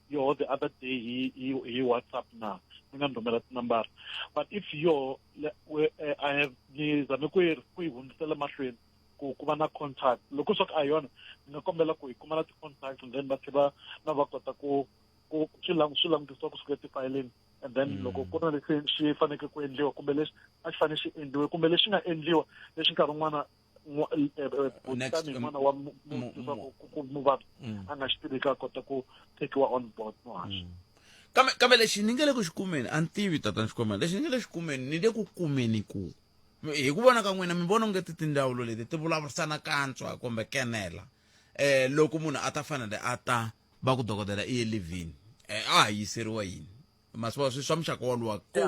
yoho the other day hi hi hi WhatsApp na mi nga ni rhumela tinambara but if yo I have ni zame ku yi ku yi hundzisela mahlweni. ku ku va na contact loko swa ku a yona ni nga kombela ku hi kuma na ti-contact and then va tlhe va na va kota ku ku swi lang swi langutisiwa kusuka etifayeleni and then mm. loko ku ri na lexi xi fanekele ku endliwa kumbe lexi a xi fanele xi endliwe kumbe lexi nga endliwa lexi nkarhi wun'wana tani n'wana wa muvabyi mm. a nga xi tiviki a kota ku tekiwa on board no haxa mm. kambe kambe lexi ni nge le ku xi kumeni a ni tivi tatana xikwemana lexi ni nge le xi kumeni ni le ku kumeni ku hi ku vona ka n'wina mi vona onge ti tindzawulo leti ti vulavurisana kantswa kumbe kenela eh loko munhu a ta fanele a ta va ku dokodela i ye livini eh a ha yiseriwa yini masiva swi swa muxaka woluwa ku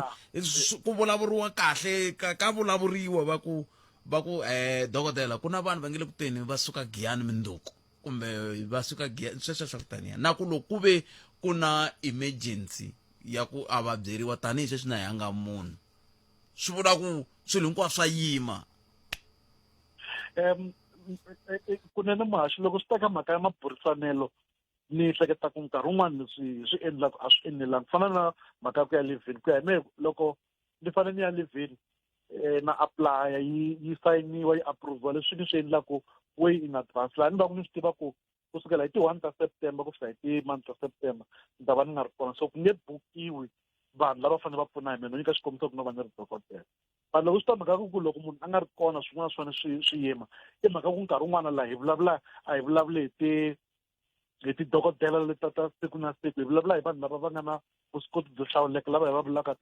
ku vulavuriwa kahle ka, ka vulavuriwa va ku va ku eh dokodela ku na vanhu va nge le ku teni va suka giyani minduku kumbe va suka giyani sweswo swa ku taniya na ku loko ku ve ku na emergency ya ku a va byeriwa tanihi sweswi na yanga munhu swi vula ku swilo hinkwaswo swa yima um kunene muhaxi loko swi ta ka mhaka ya maburisanelo ni hleketa ku nkarhi wun'wana leswi hi swi endlaka a swi enelanga ku fana na mhaka ya ku ya livhini ku ya hi mehe loko ni fanele ni ya livhini um na apply yi yi sayiniwa yi approviwa leswi ni swi endlaku way in advance laha ni va ku ni swi tiva ku kusukela hi ti-one ta September ku fika hi ti-month ta September ni ta va ni nga ri kona so ku nge bukiwi vanhu lava fanele va pfuna hi mina no nyika xikombiso ku no va ni ri dokodela but loko swi ta mhaka ku loko munhu a nga ri kona swin'wana swi fanele swi swi yima i mhaka ku nkarhi wun'wana laha hi vulavula a hi vulavuli hi ti hi tidokodela leta ta siku na siku hi vulavula hi vanhu lava va nga na vuswikoti byo hlawuleka lava hi va vulaka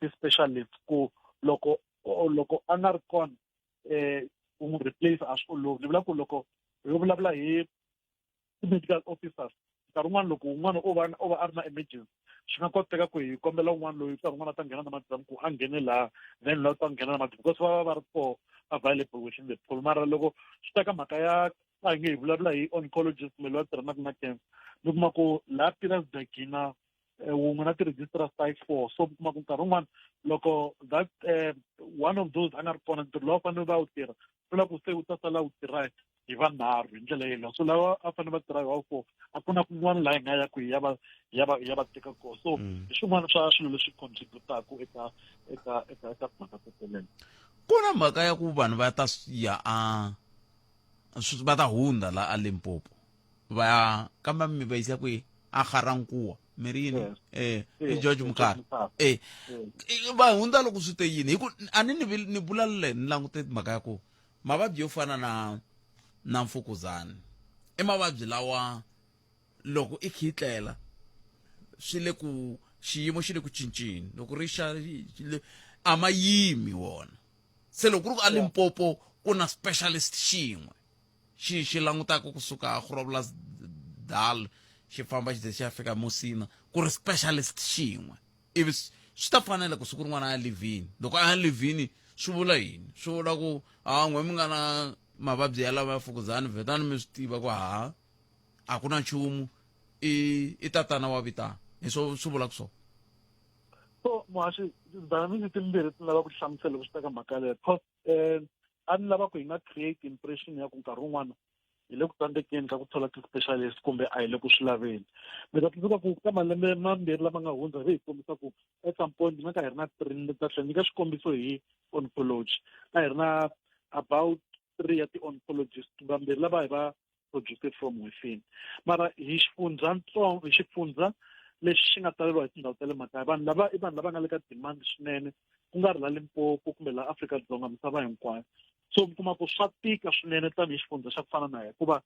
ti-specialist ku loko loko a nga ri kona um ku n'wi replace a swi olovi ni vula ku loko hi vulavula hi ti-medical officers nkarhi wun'wana loko un'wana o va o va a ri na emergency swi nga koteka ku hi kombela un'wana loyi nkarhi wun'wana a ta nghena na madyambu ku a nghene laha then loyi ta nghena na madyambu because va va va ri koho available within the pool mara loko swi ta ka mhaka ya a hi nge hi vulavula hi oncologist kumbe loyi a tirhanaka na cancer mi kuma ku laha Pietersburg hi na eh, wun'we na ti-registrar ta four so mi kuma ku nkarhi wun'wana loko that eh, one of those a nga ri kona ntirho lowu a fanele va wu tirha vula ku se wu ta sala wu tirha hi vanharhu hi ndlela yeleyo so lava a fanele va tirha hi wa four a ku na kun'wana laha hi nga ya ku hi ya va ya va ya va teka kona so mm. hi swin'wana swa swilo leswi contributaka eka eka eka eka timhaka tetelelo ku na mhaka ya ku vanhu va ta ya a va ta hundza la a Limpopo va ya kambe mi va yisa kwihi a Ga-Rankuwa mi ri yini eh i George Mukhari eh va hundza loko swi te yini hi ku a ni ni ni vula le ni langute mhaka ya ku mavabyi yo fana na na mfukuzani i mavabyi lawa loko i khitlela swi le ku xiyimo xi le ku cinceni loko ri xa a ma yimi wona se loko ku ri ku a Limpopo ku na specialist xin'we xi xi langutaka kusuka Groblersdal xi famba xi ze xi ya fika Musina ku ri specialist xin'we ivi swi ta fanela ku siku rin'wana a ya livhini loko a ya livhini swi vula yini swi vula ku a n'we mi nga na mavabyi ya lava ya fukuzani vhetani mi swi tiva ku ha a ku na nchumu i i tatana wa vitana hi swo swi vulaka swona so muhaxi dynamics timbirhi ti lava ku hlamusela loko swi ta ka mhaka leyo cause um a ni lava ku hi nga create impression ya ku nkarhi wun'wana hi le ku tsandzekeni ka ku thola ti-specialist kumbe a hi le ku swi laveni mi ta tsundzuka ku ka malembe mambirhi lama nga hundza hi ve hi kombisa ku at some point hi nga ka hi ri na three ni ta tlhela nyika xikombiso hi oncology a hi ri na about three ya ti-oncologist vambirhi lava hi va produced from within mara hi xifundza ntsongo hi xifundza lexi xi nga taleriwa hi tindhawu ta le makaya vanhu lava i vanhu lava nga le ka demand swinene ku nga ri la Limpopo kumbe la Afrika-Dzonga misava hinkwayo so mi kuma ku swa tika swinene tanihi xifundza xa ku fana na hikuva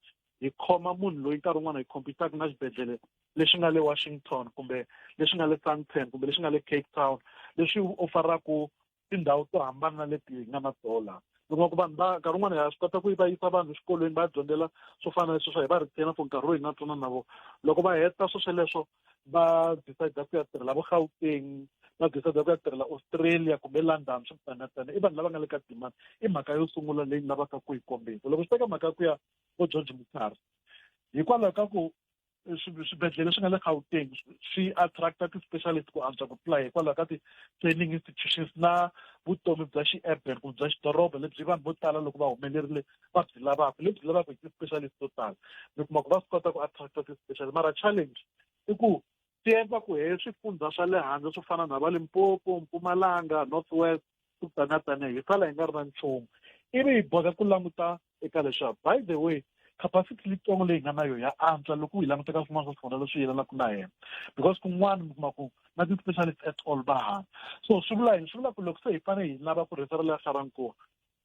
hi khoma munhu loyi nkarhi wun'wana hi khompitaka na xibedhlele lexi nga le Washington kumbe lexi nga le Sandton kumbe lexi nga le Cape Town leswi ofaraku tindhawu to hambana na leti hi nga na tona laha mi kuma ku vanhu va nkarhi wun'wana ha swi kota ku va yisa vanhu exikolweni va ya dyondzela swo fana na sweswo hi va retain for nkarhi lowu hi nga twana na vona loko va heta swo sweleswo va decide ku ya tirhela vo Gauteng va decide ku ya tirhela Australia kumbe London swi taniatani i vanhu lava nga le ka demand i mhaka yo sungula leyi ni lavaka ku yi kombisa loko swi teka mhaka ya ku ya vo George Mukhari hikwalaho ka ku swibedhlele swi nga le Gauteng swi attracta ti-specialist ku antswa ku tlula hikwalaho ka ti-training institutions na vutomi bya xi-urban kumbe bya xidoroba lebyi vanhu vo tala loko va humelerile va byi lavaka lebyi lavaka hi ti-specialist to tala mi kuma ku va swi kota ku attracta ti-specialist mara challenge i ku swi endla ku he swifundza swa le handle swo fana na va Limpopo, Mpumalanga, North West ku taniya taniya hi sala hi nga ri na nchumu ivi hi boheka ku languta. eka leswiya by the way capacity leyitsongo leyi nga na yona ya antswa loko hi languta ka swin'wana swa swifundza leswi yelanaka na hina because kun'wana mi kuma ku na ti-specialist at all va hava so swi vula yini swi vula ku loko se hi fanele hi lava ku referela Ga-Rankuwa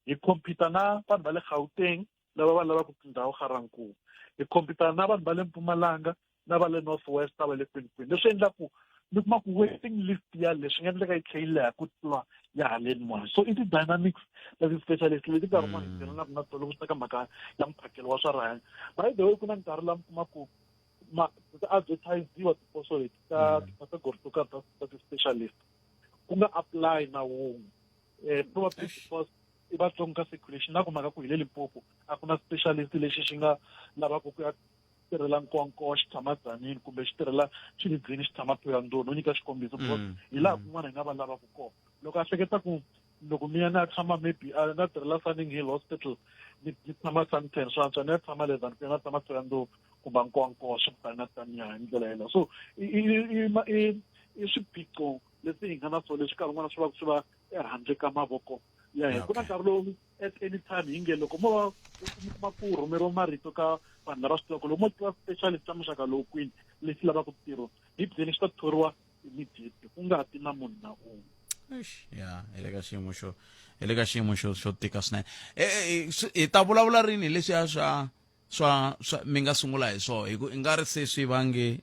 hi compete na vanhu va le Gauteng lava va lavaka tindhawu Ga-Rankuwa hi compete na vanhu va le Mpumalanga na va le North West na va le kwinikwini leswi endlaku mi kuma ku waiting list ya leswi nga endleka yi tlhe yi leha ku tlula ya haleni mona so i ti-dynamics ta ti-specialist leti nkarhi wun'wana hi tirhanaka na tona loko swi ta ka mhaka ya mphakelo wa swa rihanyo by the way ku na nkarhi laha mi kuma ku ma ti advertisiwa tiposo leti ta ti-category to karhi ta ti-specialist ku nga apply na wun'we um probably because i vatsongo ka circulation na ku mhaka ku hi le Limpopo a ku na specialist lexi xi nga lavaka ku ya tirhela Nkowankowa xi tshama Tzaneen kumbe xi tirhela Tshilidzini xi tshama Thohoyandou no nyika xikombiso because hi laha kun'wana hi nga va lavaka kona loko a hleketa ku loko mi ya ni ya tshama maybe a na tirhela Sunninghill Hospital ni ni tshama Sandton swa antswa ni ya tshama le than ku ya na tshama Thohoyandou kumbe Nkowankowa swi ku tani na taniya hi ndlela yeleyo so i i i i i swiphiqo leswi hi nga na swona leswi nkarhi wun'wana swi va swi va ehandle ka mavoko ya hina ku na nkarhi lowu at any time hi nge loko mo va mi kuma ku rhumeriwa marito ka vanhu lava swi tivaka loko mo tiva specialist xa muxaka lowu kwini lexi lavaka ntirho hi byeli xi ta thoriwa immediately ku nga ti na munhu na un'we ya hi le ka xiyimo xo hi le ka xiyimo xo xo tika swinene hi ta vulavula rini hi leswiya swa swa swa mi nga sungula hi swona hi ku i nga ri se swi vange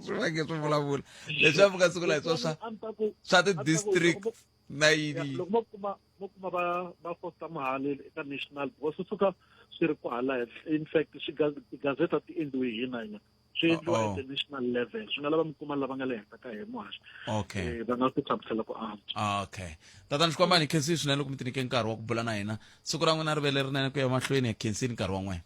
swi vange swi vulavula leswiya mi nga sungula hi swona swa swa ti-district na yini loko mo kuma mo kuma va va fosta muhali eka national because swi suka swi ri kwahala henhla in fact swi tigazeta ti endliwe hi hina hina swi endliwa at the national level swi nga lava mi kuma lava nga le henhla ka hi muhaxi okay eh, va nga ku hlamusela ku antswa okay tatana xikwambani hi khensile swinene loko mi tinike nkarhi wa ku bula na hina siku ra n'wina ri ve lerinene ku ya mahlweni hi khensile nkarhi wa n'wina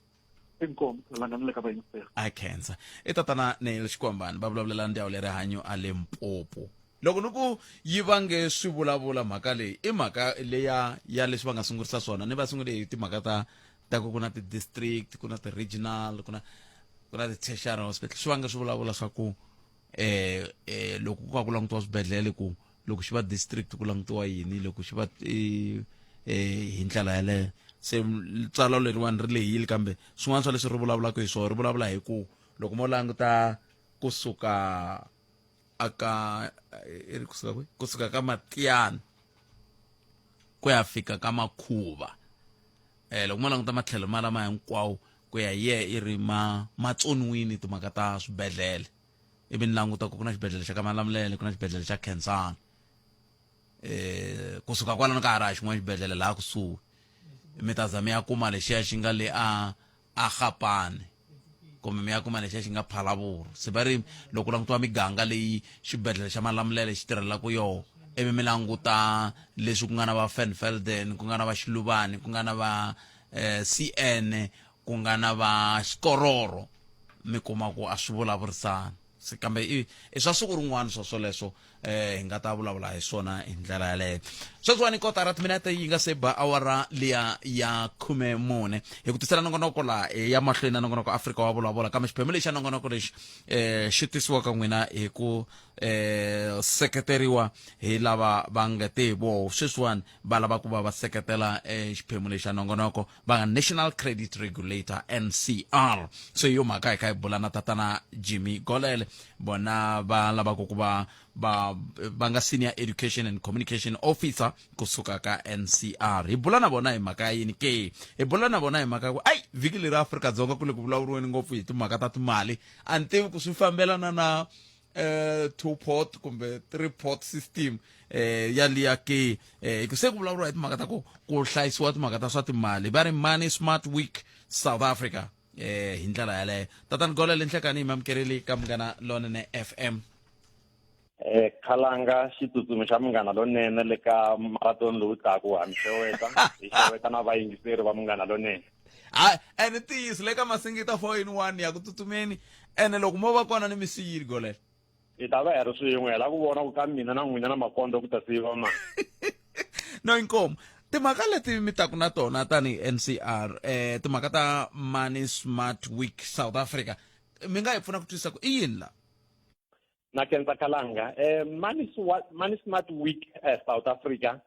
inkomu khalanga ni le ka vayingiseri a khensa i tatana Neil Xikwambani va vulavulela ndhawu le rihanyo a Limpopo loko ni ku yi vange swi vulavula mhaka leyi i mhaka leya ya leswi va nga sungurisa swona ni va sungule hi timhaka ta ta ku ku na ti-district ku na ti-regional ku na ku na ti-tertiary hospital swi vange swi vulavula swa ku eh eh loko ku ka ku langutiwa swibedhlele ku loko xi va district ku langutiwa yini loko xi va eh hi ndlela yaleyo se tsalwa leriwani ri lehile kambe swin'wana swa leswi ri vulavulaka hi swona ri vulavula hi ku loko mo languta kusuka aka i ri kusuka kwihi kusuka ka matiyani ku ya fika ka makhuva eh loko mo languta matlhelo ma lama hinkwawo ku ya ye i ri ma ma tsoniwini timhaka ta swibedhlele ivi ni languta ku ku na xibedhlele xa ka Malamulele ku na xibedhlele xa Khensani eh kusuka kwalano ka ha ri ha xin'wana xibedhlele laha kusuhi mi ta za mi ya kuma lexiya xi nga le a a Gapane kumbe mi ya kuma lexiya xi nga Phalaborwa se va ri loko langutiwa miganga leyi xibedhlele xa Malamulele xi tirhelaka yoho ivi mi languta leswi ku nga na va Fanfelden ku nga na va Xiluvani ku nga na va eh, CN ku nga na va Xikororo mi kuma ku a swi vulavurisani se kambe i i swa siku rin'wana swa swoleswo eh hi nga ta vulavula hi swona hi ndlela yaleyo sweswiwani kotara timinete yi nga se ba awara liya ya 14 hi ku tisela nongonoko la ya mahlweni na nongonoko Afrika wa vulavula kambe xiphemu lexi xa nongonoko lexi eh xi tisiwa ka n'wina hi ku eh seketeriwa hi lava va nga te hi voho sweswiwani va lava ku va va seketela eh, xiphemu lexi xa nongonoko va nga National Credit Regulator NCR so hi yo mhaka hi kha hi bula na tatana Jimmy Golele vona va lavaka ku va va va nga senior education and communication officer kusuka ka NCR hi bula na vona hi mhaka ya yini ke hi bula na vona hi mhaka ya ku ai vhiki leri Afrika-Dzonga ku le ku vulavuriweni ngopfu hi timhaka ta timali a ni tivi ku swi fambelana na eh two pot kumbe three pot system eh ya liya ke eh ku se ku vulavuriwa hi timhaka ta ku ku hlayisiwa timhaka ta swa timali va ri money smart week South Africa eh hi ndlela yaleyo tatani Gola le nhlekani hi mamukereli ka Munghana Lonene FM eh khalanga xitsutsumi xa Munghana Lonene le ka marathon lowu taku ha mi xeweta hi xeweta na vayingiseri va Munghana Lonene ha ene ntiyiso le ka masingita 4 in 1 ya ku tsutsumeni ene loko mo va kona ni mi siyile golele hi ta va hi ri swin'we hi lava ku vona ku ka mina na n'wina na makondo ku ta siyiwa mani no inkomu timhaka leti mi taku na tona tanihi ncr eh timhaka ta money smart week south africa mi nga hi pfuna ku twisisa ku i yini la na khensa khalanga eh money, money smart week eh, south africa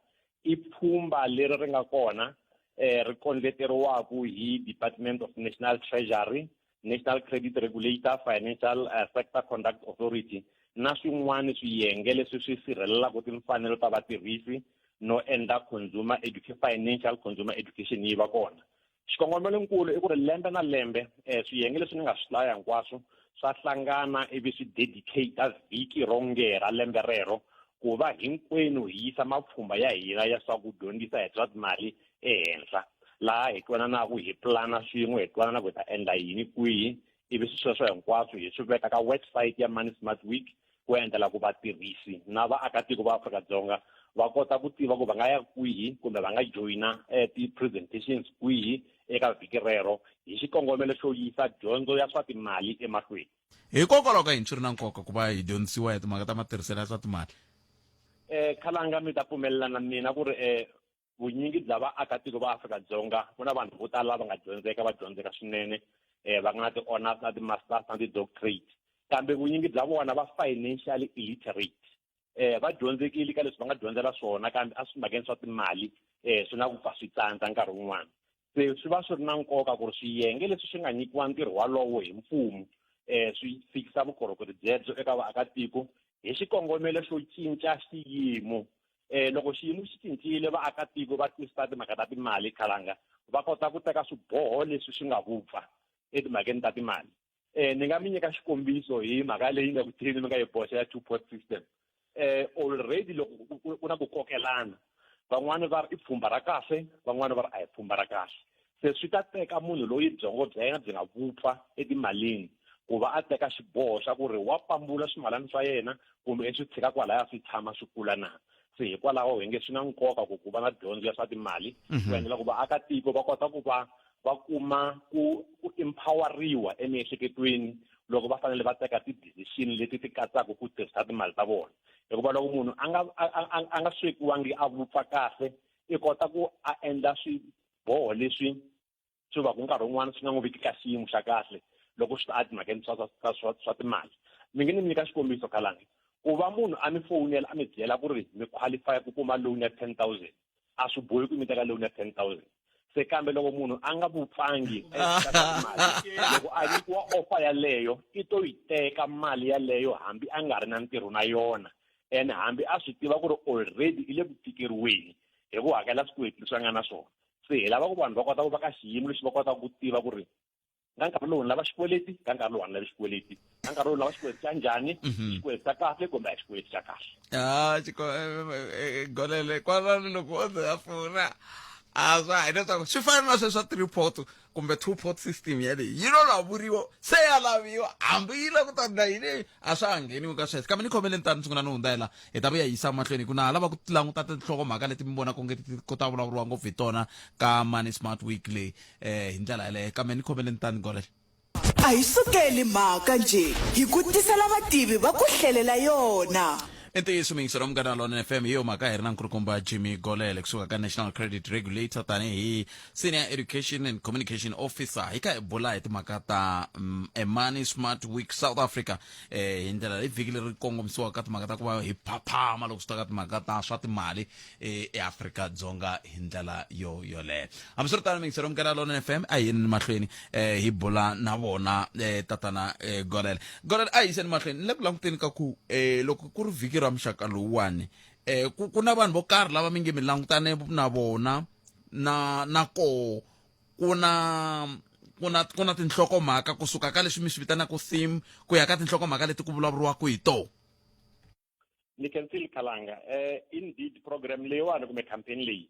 i pfhumba leri ri nga kona Ri kondleteriwaku hi Department of National Treasury, National Credit Regulator, Financial Sector Conduct Authority na swin'wana swiyenge leswi swi sirhelelaka timfanelo ta vatirhisi no endla consumer financial consumer education yi va kona. Xikongomelonkulu i ku ri lembe na lembe swiyenge leswi ni nga swi hlaya hinkwaswo swa hlangana ivi swi dedicate vhiki ro ngera lembe rero ku va hinkwenu hi yisa mapfhumba ya hina ya swa ku dyondzisa hi swa timali ehenhla, laha hi twananaku hi pulana swin'we, hi twanana ku hi ta endla yini kwihi, ivi swi sweswo hinkwaswo hi swi veka ka website ya Money Smart Week ku endlela ku vatirhisi na vaakatiko va Afrika-Dzonga va kota ku tiva ku va nga ya kwihi kumbe va nga joyina ti-presentations kwihi eka vhiki rero hi xikongomelo xo yisa dyondzo ya swa timali emahlweni. Hikokwalaho ka yini swi ri na nkoka ku va hi dyondzisiwa hi timhaka ta matirhiselo ya swa timali? Khalanga, mi ta pfumelelana na mina ku ri vunyingi bya vaakatiko va Afrika-Dzonga ku na vanhu vo tala lava nga dyondzeka, va dyondzeka swinene, va nga na ti-honors na ti-masters na ti-doctorate, kambe vunyingi bya vona va financially illiterate. Va dyondzekile ka leswi va nga dyondzela swona, kambe a swi mhakeni swa timali swi na ku pfa swi tsandza nkarhi wun'wana. Se swi va swi ri na nkoka ku ri swiyenge leswi swi nga nyikiwa ntirho walowo hi mfumo swi fikisa vukorhokeri byebyo eka vaakatiko hi xikongomelo xo cinca xiyimo. Loko xiyimo xi cincile, vaakatiko va twisisa timhaka ta timali, Khalanga, va kota ku teka swiboho leswi swi nga vupfa etimhakeni ta timali. Ni nga mi nyika xikombiso hi mhaka leyi nga ku teni mi nga yi boxa ya two pot system. Already loko ku na ku kokelana, van'wani va ri i pfhumba ra kahle, van'wani va ri a hi pfhumba ra kahle. Se swi ta teka munhu loyi byongo bya yena byi nga vupfa etimalini ku va a teka xiboho xa ku ri wa pambula swimalani swa yena kumbe i swi tshika kwalaya swi tshama swi kula na. Se hikwalaho hi nge swi na nkoka ku ku va na dyondzo ya swa timali ku endlela ku vaakatiko va kota ku va va kuma ku ku empoweriwa emiehleketweni loko va fanele va teka ti-decision leti ti katsaka ku tirhisa timali ta vona. Hikuva loko munhu a nga a nga swekiwangi a vupfa kahle, i kota ku a endla swiboho leswi swi va ku nkarhi wun'wani swi nga n'wi veki ka xiyimo xa kahle loko swi ta etimhakeni swa timali. Mi nge ni mi nyika xikombiso, Khalangi, ku va munhu a mi fowunela a mi byela ku ri mi qualify ku kuma loan ya 10 000, a swi bohi ku mi teka loan ya 10 000. Se kambe loko munhu a nga vupfangi mali, loko a nyikiwa offer yaleyo, i to yi teka mali yaleyo hambi a nga ri na ntirho na yona, ene hambi a swi tiva ku ri already i le ku tikeriweni hi ku hakela swikweleti leswi a nga na swona. Se hi lava ku vanhu va kota ku va ka xiyimo lexi va kotaka ku tiva ku ri ka nkarhi lowu ni lava xikweleti, ka nkarhi lowu a ni lavi xikweleti, ka nkarhi lowu ni lava xikweleti xa njhani, xikweleti xa kahle kumbe a xikweleti xa kahle. A Golele, kwalano loko o ze a pfuna a swa hi leswaku swi fana na sweswa three pot kumbe two pot system yaleyi yi lo lavuriwa se ya laviwa hambi yi la ku ta na yini, a swa ha ngheniwi ka sweswo. Kambe ni khomeleni tani sungula ni hundza la hi ta vuya yisa mahlweni hi ku na ha lava ku languta tinhlokomhaka leti mi vonaka onge ti ku ta vulavuriwa ngopfu hi tona ka Money Smart Week leyi hi ndlela yaleyo. Kambe ni khomeleni tani, Golele. A hi sukeli mhaka njhe, hi ku tisela vativi va ku hlelela yona. I ntiyiso, muyingiseri wa Munghana Lonene FM, hi yo mhaka hi ri na nkulukumba Jimmy Golele kusuka ka National Credit Regulator tanihi Senior Education and Communication Officer, hi kha hi bula hi timhaka ta Money Smart Week South Africa hi ndlela leyi vhiki leri kongomisiwaka ka timhaka ta ku va hi phaphama loko swi ta ka timhaka ta swa timali eAfrika-Dzonga hi ndlela yo yoleyo. Hambiswiritano, muyingiseri wa Munghana Lonene FM, a hi yeni mahlweni hi bula na vona tatana Golele. Golele, a hi yiseni mahlweni ni le ku languteni ka ku loko ku ri vhiki ra muxaka lowuwani ku na vanhu vo karhi lava mi nge mi langutane na vona na koho ku na tinhlokomhaka kusuka ka leswi mi swi vitanaka theme ku ya ka tinhlokomhaka leti ku vulavuriwaka hi toho. Ni khensile, Khalanga. Indeed, program leyiwani kumbe campaign leyi,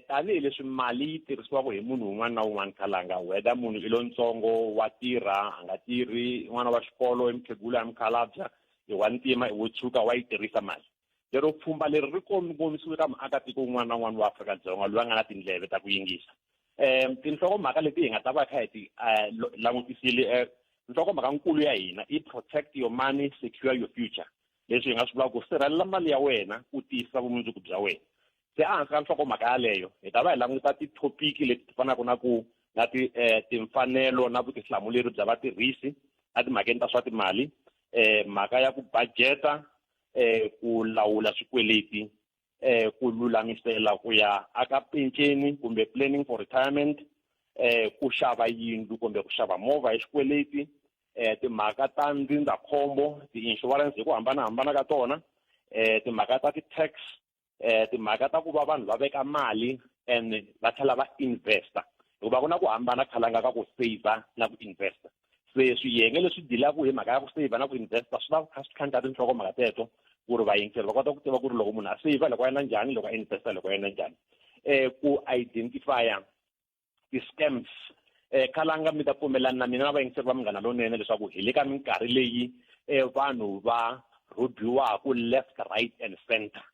tanihileswi mali yi tirhisiwaka hi munhu un'wana na un'wana, Khalanga, whether munhu i lontsongo, wa tirha, a nga tirhi, n'wana wa xikolo, i mukhegula, i mukhalabya, i wa ntima, i wo tshuka, wa yi tirhisa mali. Lero pfhumba leri ri kongomisiwe ka muakatiko un'wana na un'wana wa Afrika-Dzonga loyi a nga na tindleve ta ku yingisa. Tinhlokomhaka leti hi nga ta va kha hi ti langutisile, nhlokomhaka nkulu ya hina i "Protect your money, secure your future", leswi hi nga swi vulaka ku sirhelela mali ya wena u tiyisisa vumundzuku bya wena. Se ehansi ka nhlokomhaka yaleyo hi ta va hi languta tithopiki leti ti fanaka na ku na ti timfanelo na vutihlamuleri bya vatirhisi etimhakeni ta swa timali, mhaka ya ku budgeta, ku lawula swikweleti. eh ku lulamisela ku ya aka penceni kumbe planning for retirement eh ku xava yindlu kumbe ku xava movha hi xikweleti eh timhaka ta ndzindzakhombo ti-insurance hi ku hambanahambana ka tona eh timhaka ta ti-tax eh timhaka ta ku va vanhu va veka mali and va tlhela va investa hikuva ku na ku hambana khalanga ka ku saver na ku investa se swiyenge leswi dilaka hi mhaka ya ku saver na ku investa swi va kha swi tlhantlha tinhlokomhaka teto ku ri vayingiseri va kota ku tiva ku ri loko munhu a saver loko a endla njhani loko a investa loko a endla njhani um ku identifya ti-scams um khalanga mi ta pfumelana na mina na vayingiseri va munghana lonene leswaku hi le ka minkarhi leyi um vanhu va rhobiwaku left right and center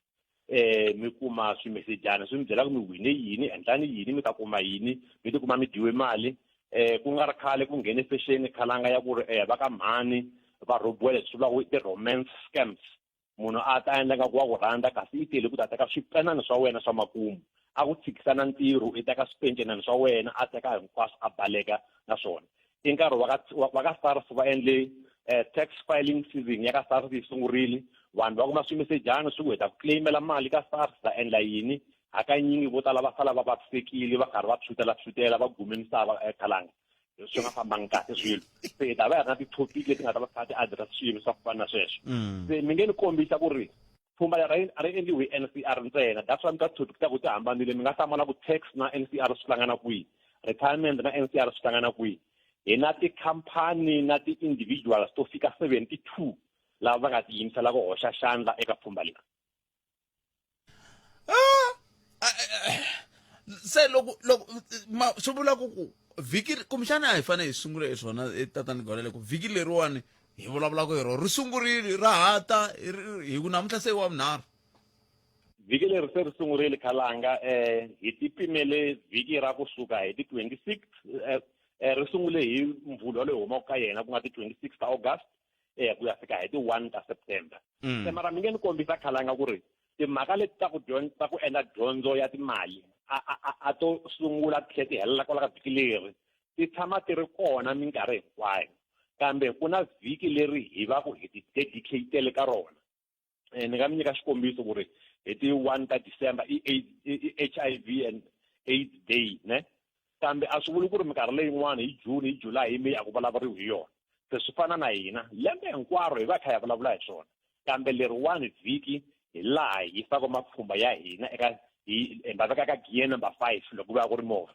eh mi kuma swimesejana swi mi byela ku mi wine yini endlani yini mi ta kuma yini mi tikuma mi dyiwe mali eh ku nga ri khale ku nghene fashion khalanga ya ku ri eh va ka mhani va rhobiwa leswi vulaka ti-romance scams munhu a ta endla nga ku wa ku rhandza kasi i tele ku ta teka swipenani swa wena swa makumu a ku tshikisa na ntirho i teka swipencenani swa wena a teka hinkwaswo a baleka na swona i nkarhi wa ka wa ka SARS va endle eh, tax filing season ya ka SARS yi sungurile vanhu va kuma swimesejana swi ku hi ta ku claimela mali ka SARS ta endla yini hakanyingi vo tala va sala va vavisekile va karhi va phyutela phyutela va gume misava ekhalanga swi nga fambangi kahle swilo se hi ta va hi ri na ti-topic leti nga ta va kha ti-address swiyimo swa ku fana na sweswo mm. se mi nge ni kombisa ku ri pfhumba leri a ri endliwi hi NCR ntsena that's why mi ta topic ta ku ti hambanile mi nga hlamala ku tax na NCR swi hlangana kwihi retirement na NCR swi hlangana kwihi hi na tikhampani na ti-individuals to fika 72 lava va nga tiyimisela ku hoxa xandla eka pfhumba leri ah! ah, eh, eh, se loko loko swi vula ku ku vhiki kumbexana a hi fanele hi sungule hi swona eh, tatani golele ku vhiki leriwani hi vulavulaka hi rona ri sungurile ra hata hi ku namuntlha se wa vunharhu vhiki leri se ri sungurile khalanga um hi tipimele vhiki ra kusuka hi ti-26 um ri sungule hi mvhulo loyi humaka ka yena ku nga ti-26 ta august eh ku ya fika hi ti-1 ta september mm. se mara mi nge ni kombisa khalanga ku ri timhaka leti ta ku ta ku endla dyondzo ya timali a a a to sungula ti tlhela ti helela kwala ka vhiki leri ti tshama ti ri kona minkarhi hinkwayo kambe ku na vhiki leri hi va ku hi ti dedicatele ka rona eh, ni nga mi nyika xikombiso ku ri hi ti 1 ta December i HIV and AIDS day ne kambe a swi vuli ku ri minkarhi leyin'wana hi June hi July hi May a ku vulavuriwi hi yona se swi fana na hina lembe hinkwaro hi va kha hi vulavula hi swona kambe leriwani vhiki hi laha hi yisaka mapfhumba ya hina eka hi va veka ka gear number 5 loko ku va ku ri movha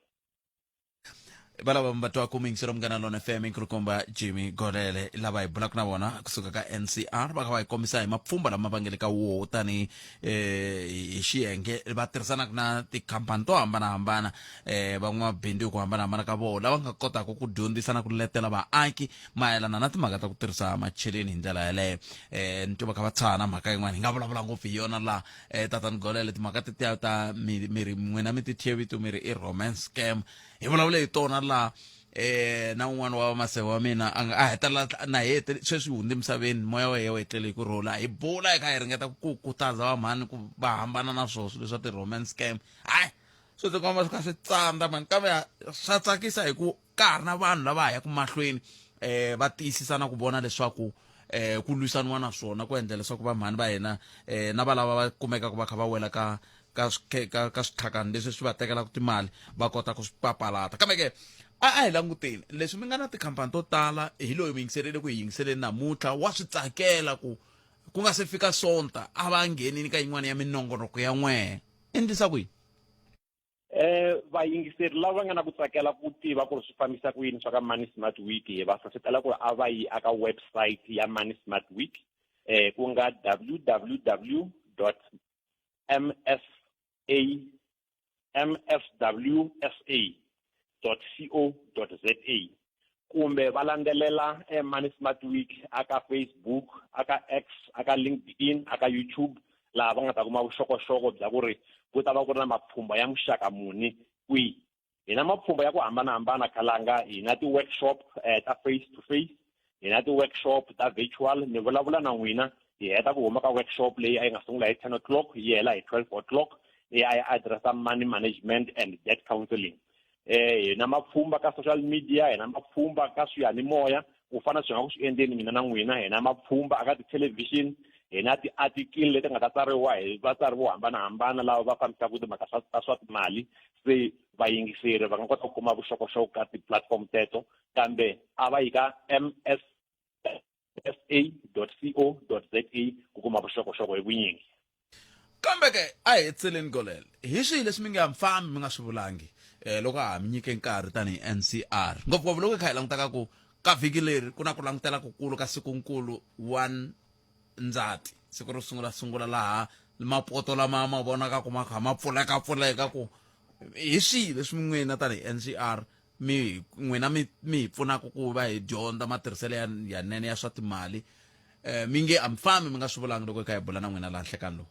valava mi va twaka muyingiseri munghana lona fm nkulukumba jimmy golele lava hi bulaka na vona kusuka ka ncr va kha va hi kombisa hi mapfhumba lama va nge le ka woho tanihi eh, hi xiyenge va tirhisanaka na tikhampani to hambanahambana eh, van'wamabindzu hi ku hambanahambana ka vona lava nga kotaka ku dyondzisa na ku letela vaaki mayelana na timhaka ta ku tirhisa macheleni hi ndlela yaleyo um ni twa va kha va tshaha na mhaka yin'wana hi nga vulavula ngopfu hi yona laha eh tatani golele timhaka tetiya ta mi mi ri n'wina mi ti thye vito mi ri i romance scam hi vulavule hi tona laha eh na un'wana wa maseve wa mina a nga a hetelela na hete sweswi hundze emisaveni moya wa yena wu etlele hi ku rhula hi bula hi kha hi ringeta ku kutaza vamhani ku va hambana na swona swilo swa ti-romance scam hayi swi tikomba swi kha swi tsandza mani kambe swa tsakisa hi ku ka ha ri na vanhu lava ha yaka mahlweni eh va tiyisisa na ku vona leswaku eh ku lwisaniwa na swona ku endla leswaku vamhani va hina eh na valava va kumekaka va kha va wela ka ka ka ka switlhakani leswi swi va tekelaka timali va kota ku swi papalata kambe ke a a hi languteni leswi mi nga na tikhampani to tala hi loyi mi yingiselele ku hi yingiseleni namuntlha wa swi tsakela ku ku nga se fika sonta a va nghenini ka yin'wana ya minongonoko ya n'wehe endlisa ku yini Eh vayingiseri lava nga na ku tsakela ku tiva ku ri swi fambisa ku yini swa ka Money Smart Week hi va hlohletela ku ri a va yi aka website ya Money Smart Week eh ku nga www msa mswsa co za kumbe va landzelela eh, Money Smart Week aka Facebook aka X aka LinkedIn aka YouTube laha va nga ta kuma vuxokoxoko bya ku ri ku ta va ku ri na mapfhumba ya muxaka muni kwihi hi na mapfhumba ya ku hambanahambana khalanga hi na ti-workshop eh, ta face to face hi na ti-workshop ta virtual ni vulavula na n'wina hi heta ku huma ka workshop leyi a yi nga sungula hi 10 o'clock yi hela hi 12 o'clock leyi a yi addressa money management and debt counseling eh hi na mapfhumba ka social media hi na mapfhumba ka swiyanimoya ku fana swi nga ku swi endleni mina na n'wina hi na mapfhumba aka ti-television Hi na ti-article leti nga ta tsariwa hi vatsari vo hambanahambana lava va fambisaka timhaka ta swa timali. Se vayingiseri va nga kota ku kuma vuxokoxoko ka ti-platform teto, kambe a va yi ka mssa.co.za ku kuma vuxokoxoko hi vunyingi. Kambe ke a hi hetseleni Golele, hi swihi leswi mi nga fambi mi nga swi vulangi eh, loko ha mi nyike nkarhi tanihi NCR, ngopfungopfu loko hi kha hi languta ka ku ka vhiki leri ku na ku langutela kukulu ka sikunkulu 1 Ndzati, siku ro sungula sungula laha mapoto lama ma vonaka ku ma kha ma pfuleka pfuleka ku hi swihi leswi n'wina tanihi NCR mi n'wina mi mi hi pfunaka ku va hi dyondza matirhiselo ya yanene ya swa timali eh, mi nge a mi fambi mi nga swi vulangi loko hi kha hi bula na n'wina laha nhlekani lowu?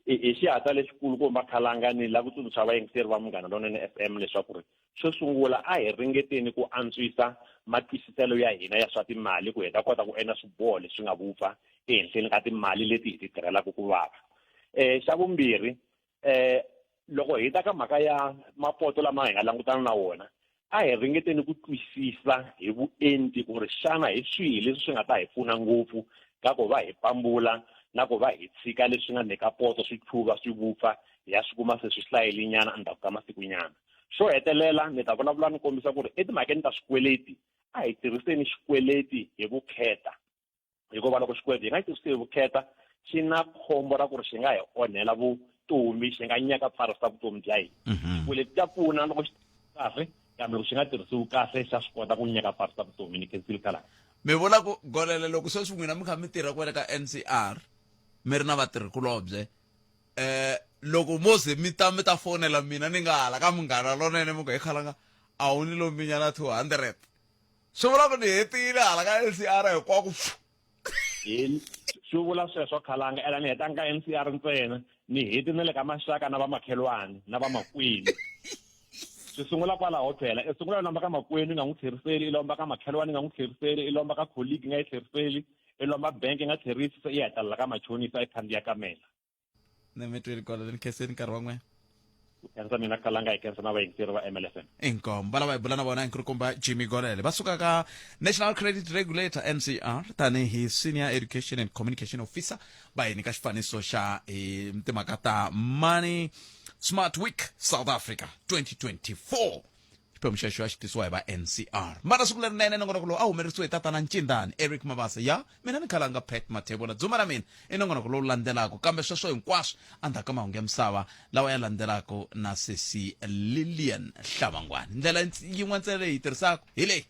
Hi xihatla lexikulu kumba khalanga ni lava ku tsundzuxa vayingiseri va Munghana Lonene FM leswaku ri xo sungula a hi ringeteni ku antswisa matwisiselo ya hina ya swa timali ku hi ta kota ku endla swiboho leswi nga vupfa ehenhleni ka timali leti hi ti tirhelaka ku vava. Xa vumbirhi, loko hi ta ka mhaka ya mapoto lama hi nga langutana na wona, a hi ringeteni ku twisisa hi vuenti ku ri xana hi swihi leswi swi nga ta hi pfuna ngopfu ka ku va hi pambula na ku va hi tshika leswi nga ndzeni ka poto swi tlhuva swi vupfa, hi ya swi kuma se swi hlayelenyana endzhaku ka masikunyana. Xo hetelela, ni ta vulavula ni kombisa ku ri etimhakeni ta swikweleti, a hi tirhiseni xikweleti hi vukheta. Hikuva loko xikweleti hi nga xi tirhisi hi vukheta, xi na khombo ra ku ri xi nga hi onhela vutomi, xi nga nyaka pfarisa vutomi bya hina. Xikweleti xa pfuna loko xi kahle, kambe loko xi nga tirhisiwi kahle xa swi kota ku nyaka pfarisa vutomi. Ni khensile khalanga. Mi vula ku Golele loko sweswi n'wina mi kha mi tirha kwale ka NCR mi ri na vatirhikulobye, eh loko mo ze mi ta mi ta fonela mina ni nga hala ka Munghana Lonene mi ku he khalanga a wu ni lombinyana 200, swi vula ku ni hetile hala ka NCR hinkwako pfu. Hi swi vula sweswo khalanga, ela ni hetanga ka NCR ntsena, ni heti na le ka maxaka na vamakhelwani na vamakwenu. Swi sungula kwalaho phela, i sungula u lomba ka makwenu i nga n'wi tlheriseli, i lomba ka makhelwani i nga n'wi tlheriseli, i lomba ka colleague i nga yi tlheriseli, i lomba bank i nga tlherisi, se i ya hetelela ka machonisa i khandziya kamela. Ni mi tweli kwala, ni khenseni nkarhi wa n'wina. Khensa mina Kalanga, hi khensa na vayingiseri va MLFM. Inkomu va lava hi bula na vona nkulukumba Jimmy Golele va suka ka National Credit Regulator NCR tanihi Senior Education and Communication Officer, va hi nyika xifaniso xa hi timhaka ta Money Smart Week South Africa 2024. Xiphemu xexo a xi tisiwa hi va NCR. Mara siku lerinene nongonoko lowu a humelerisiwe hi tatana Ncindani Eric Mabasa ya mina ni khalanga Pat Mathebula. Dzuma ra mina i nongonoko lowu landzelaka, kambe sweswo hinkwaswo endzhaku ka mahungu ya misava lawa ya landzelaka na sesi Lillian Hlavangwani. Ndlela yin'we ntsena leyi hi yi tirhisaka hi leyi.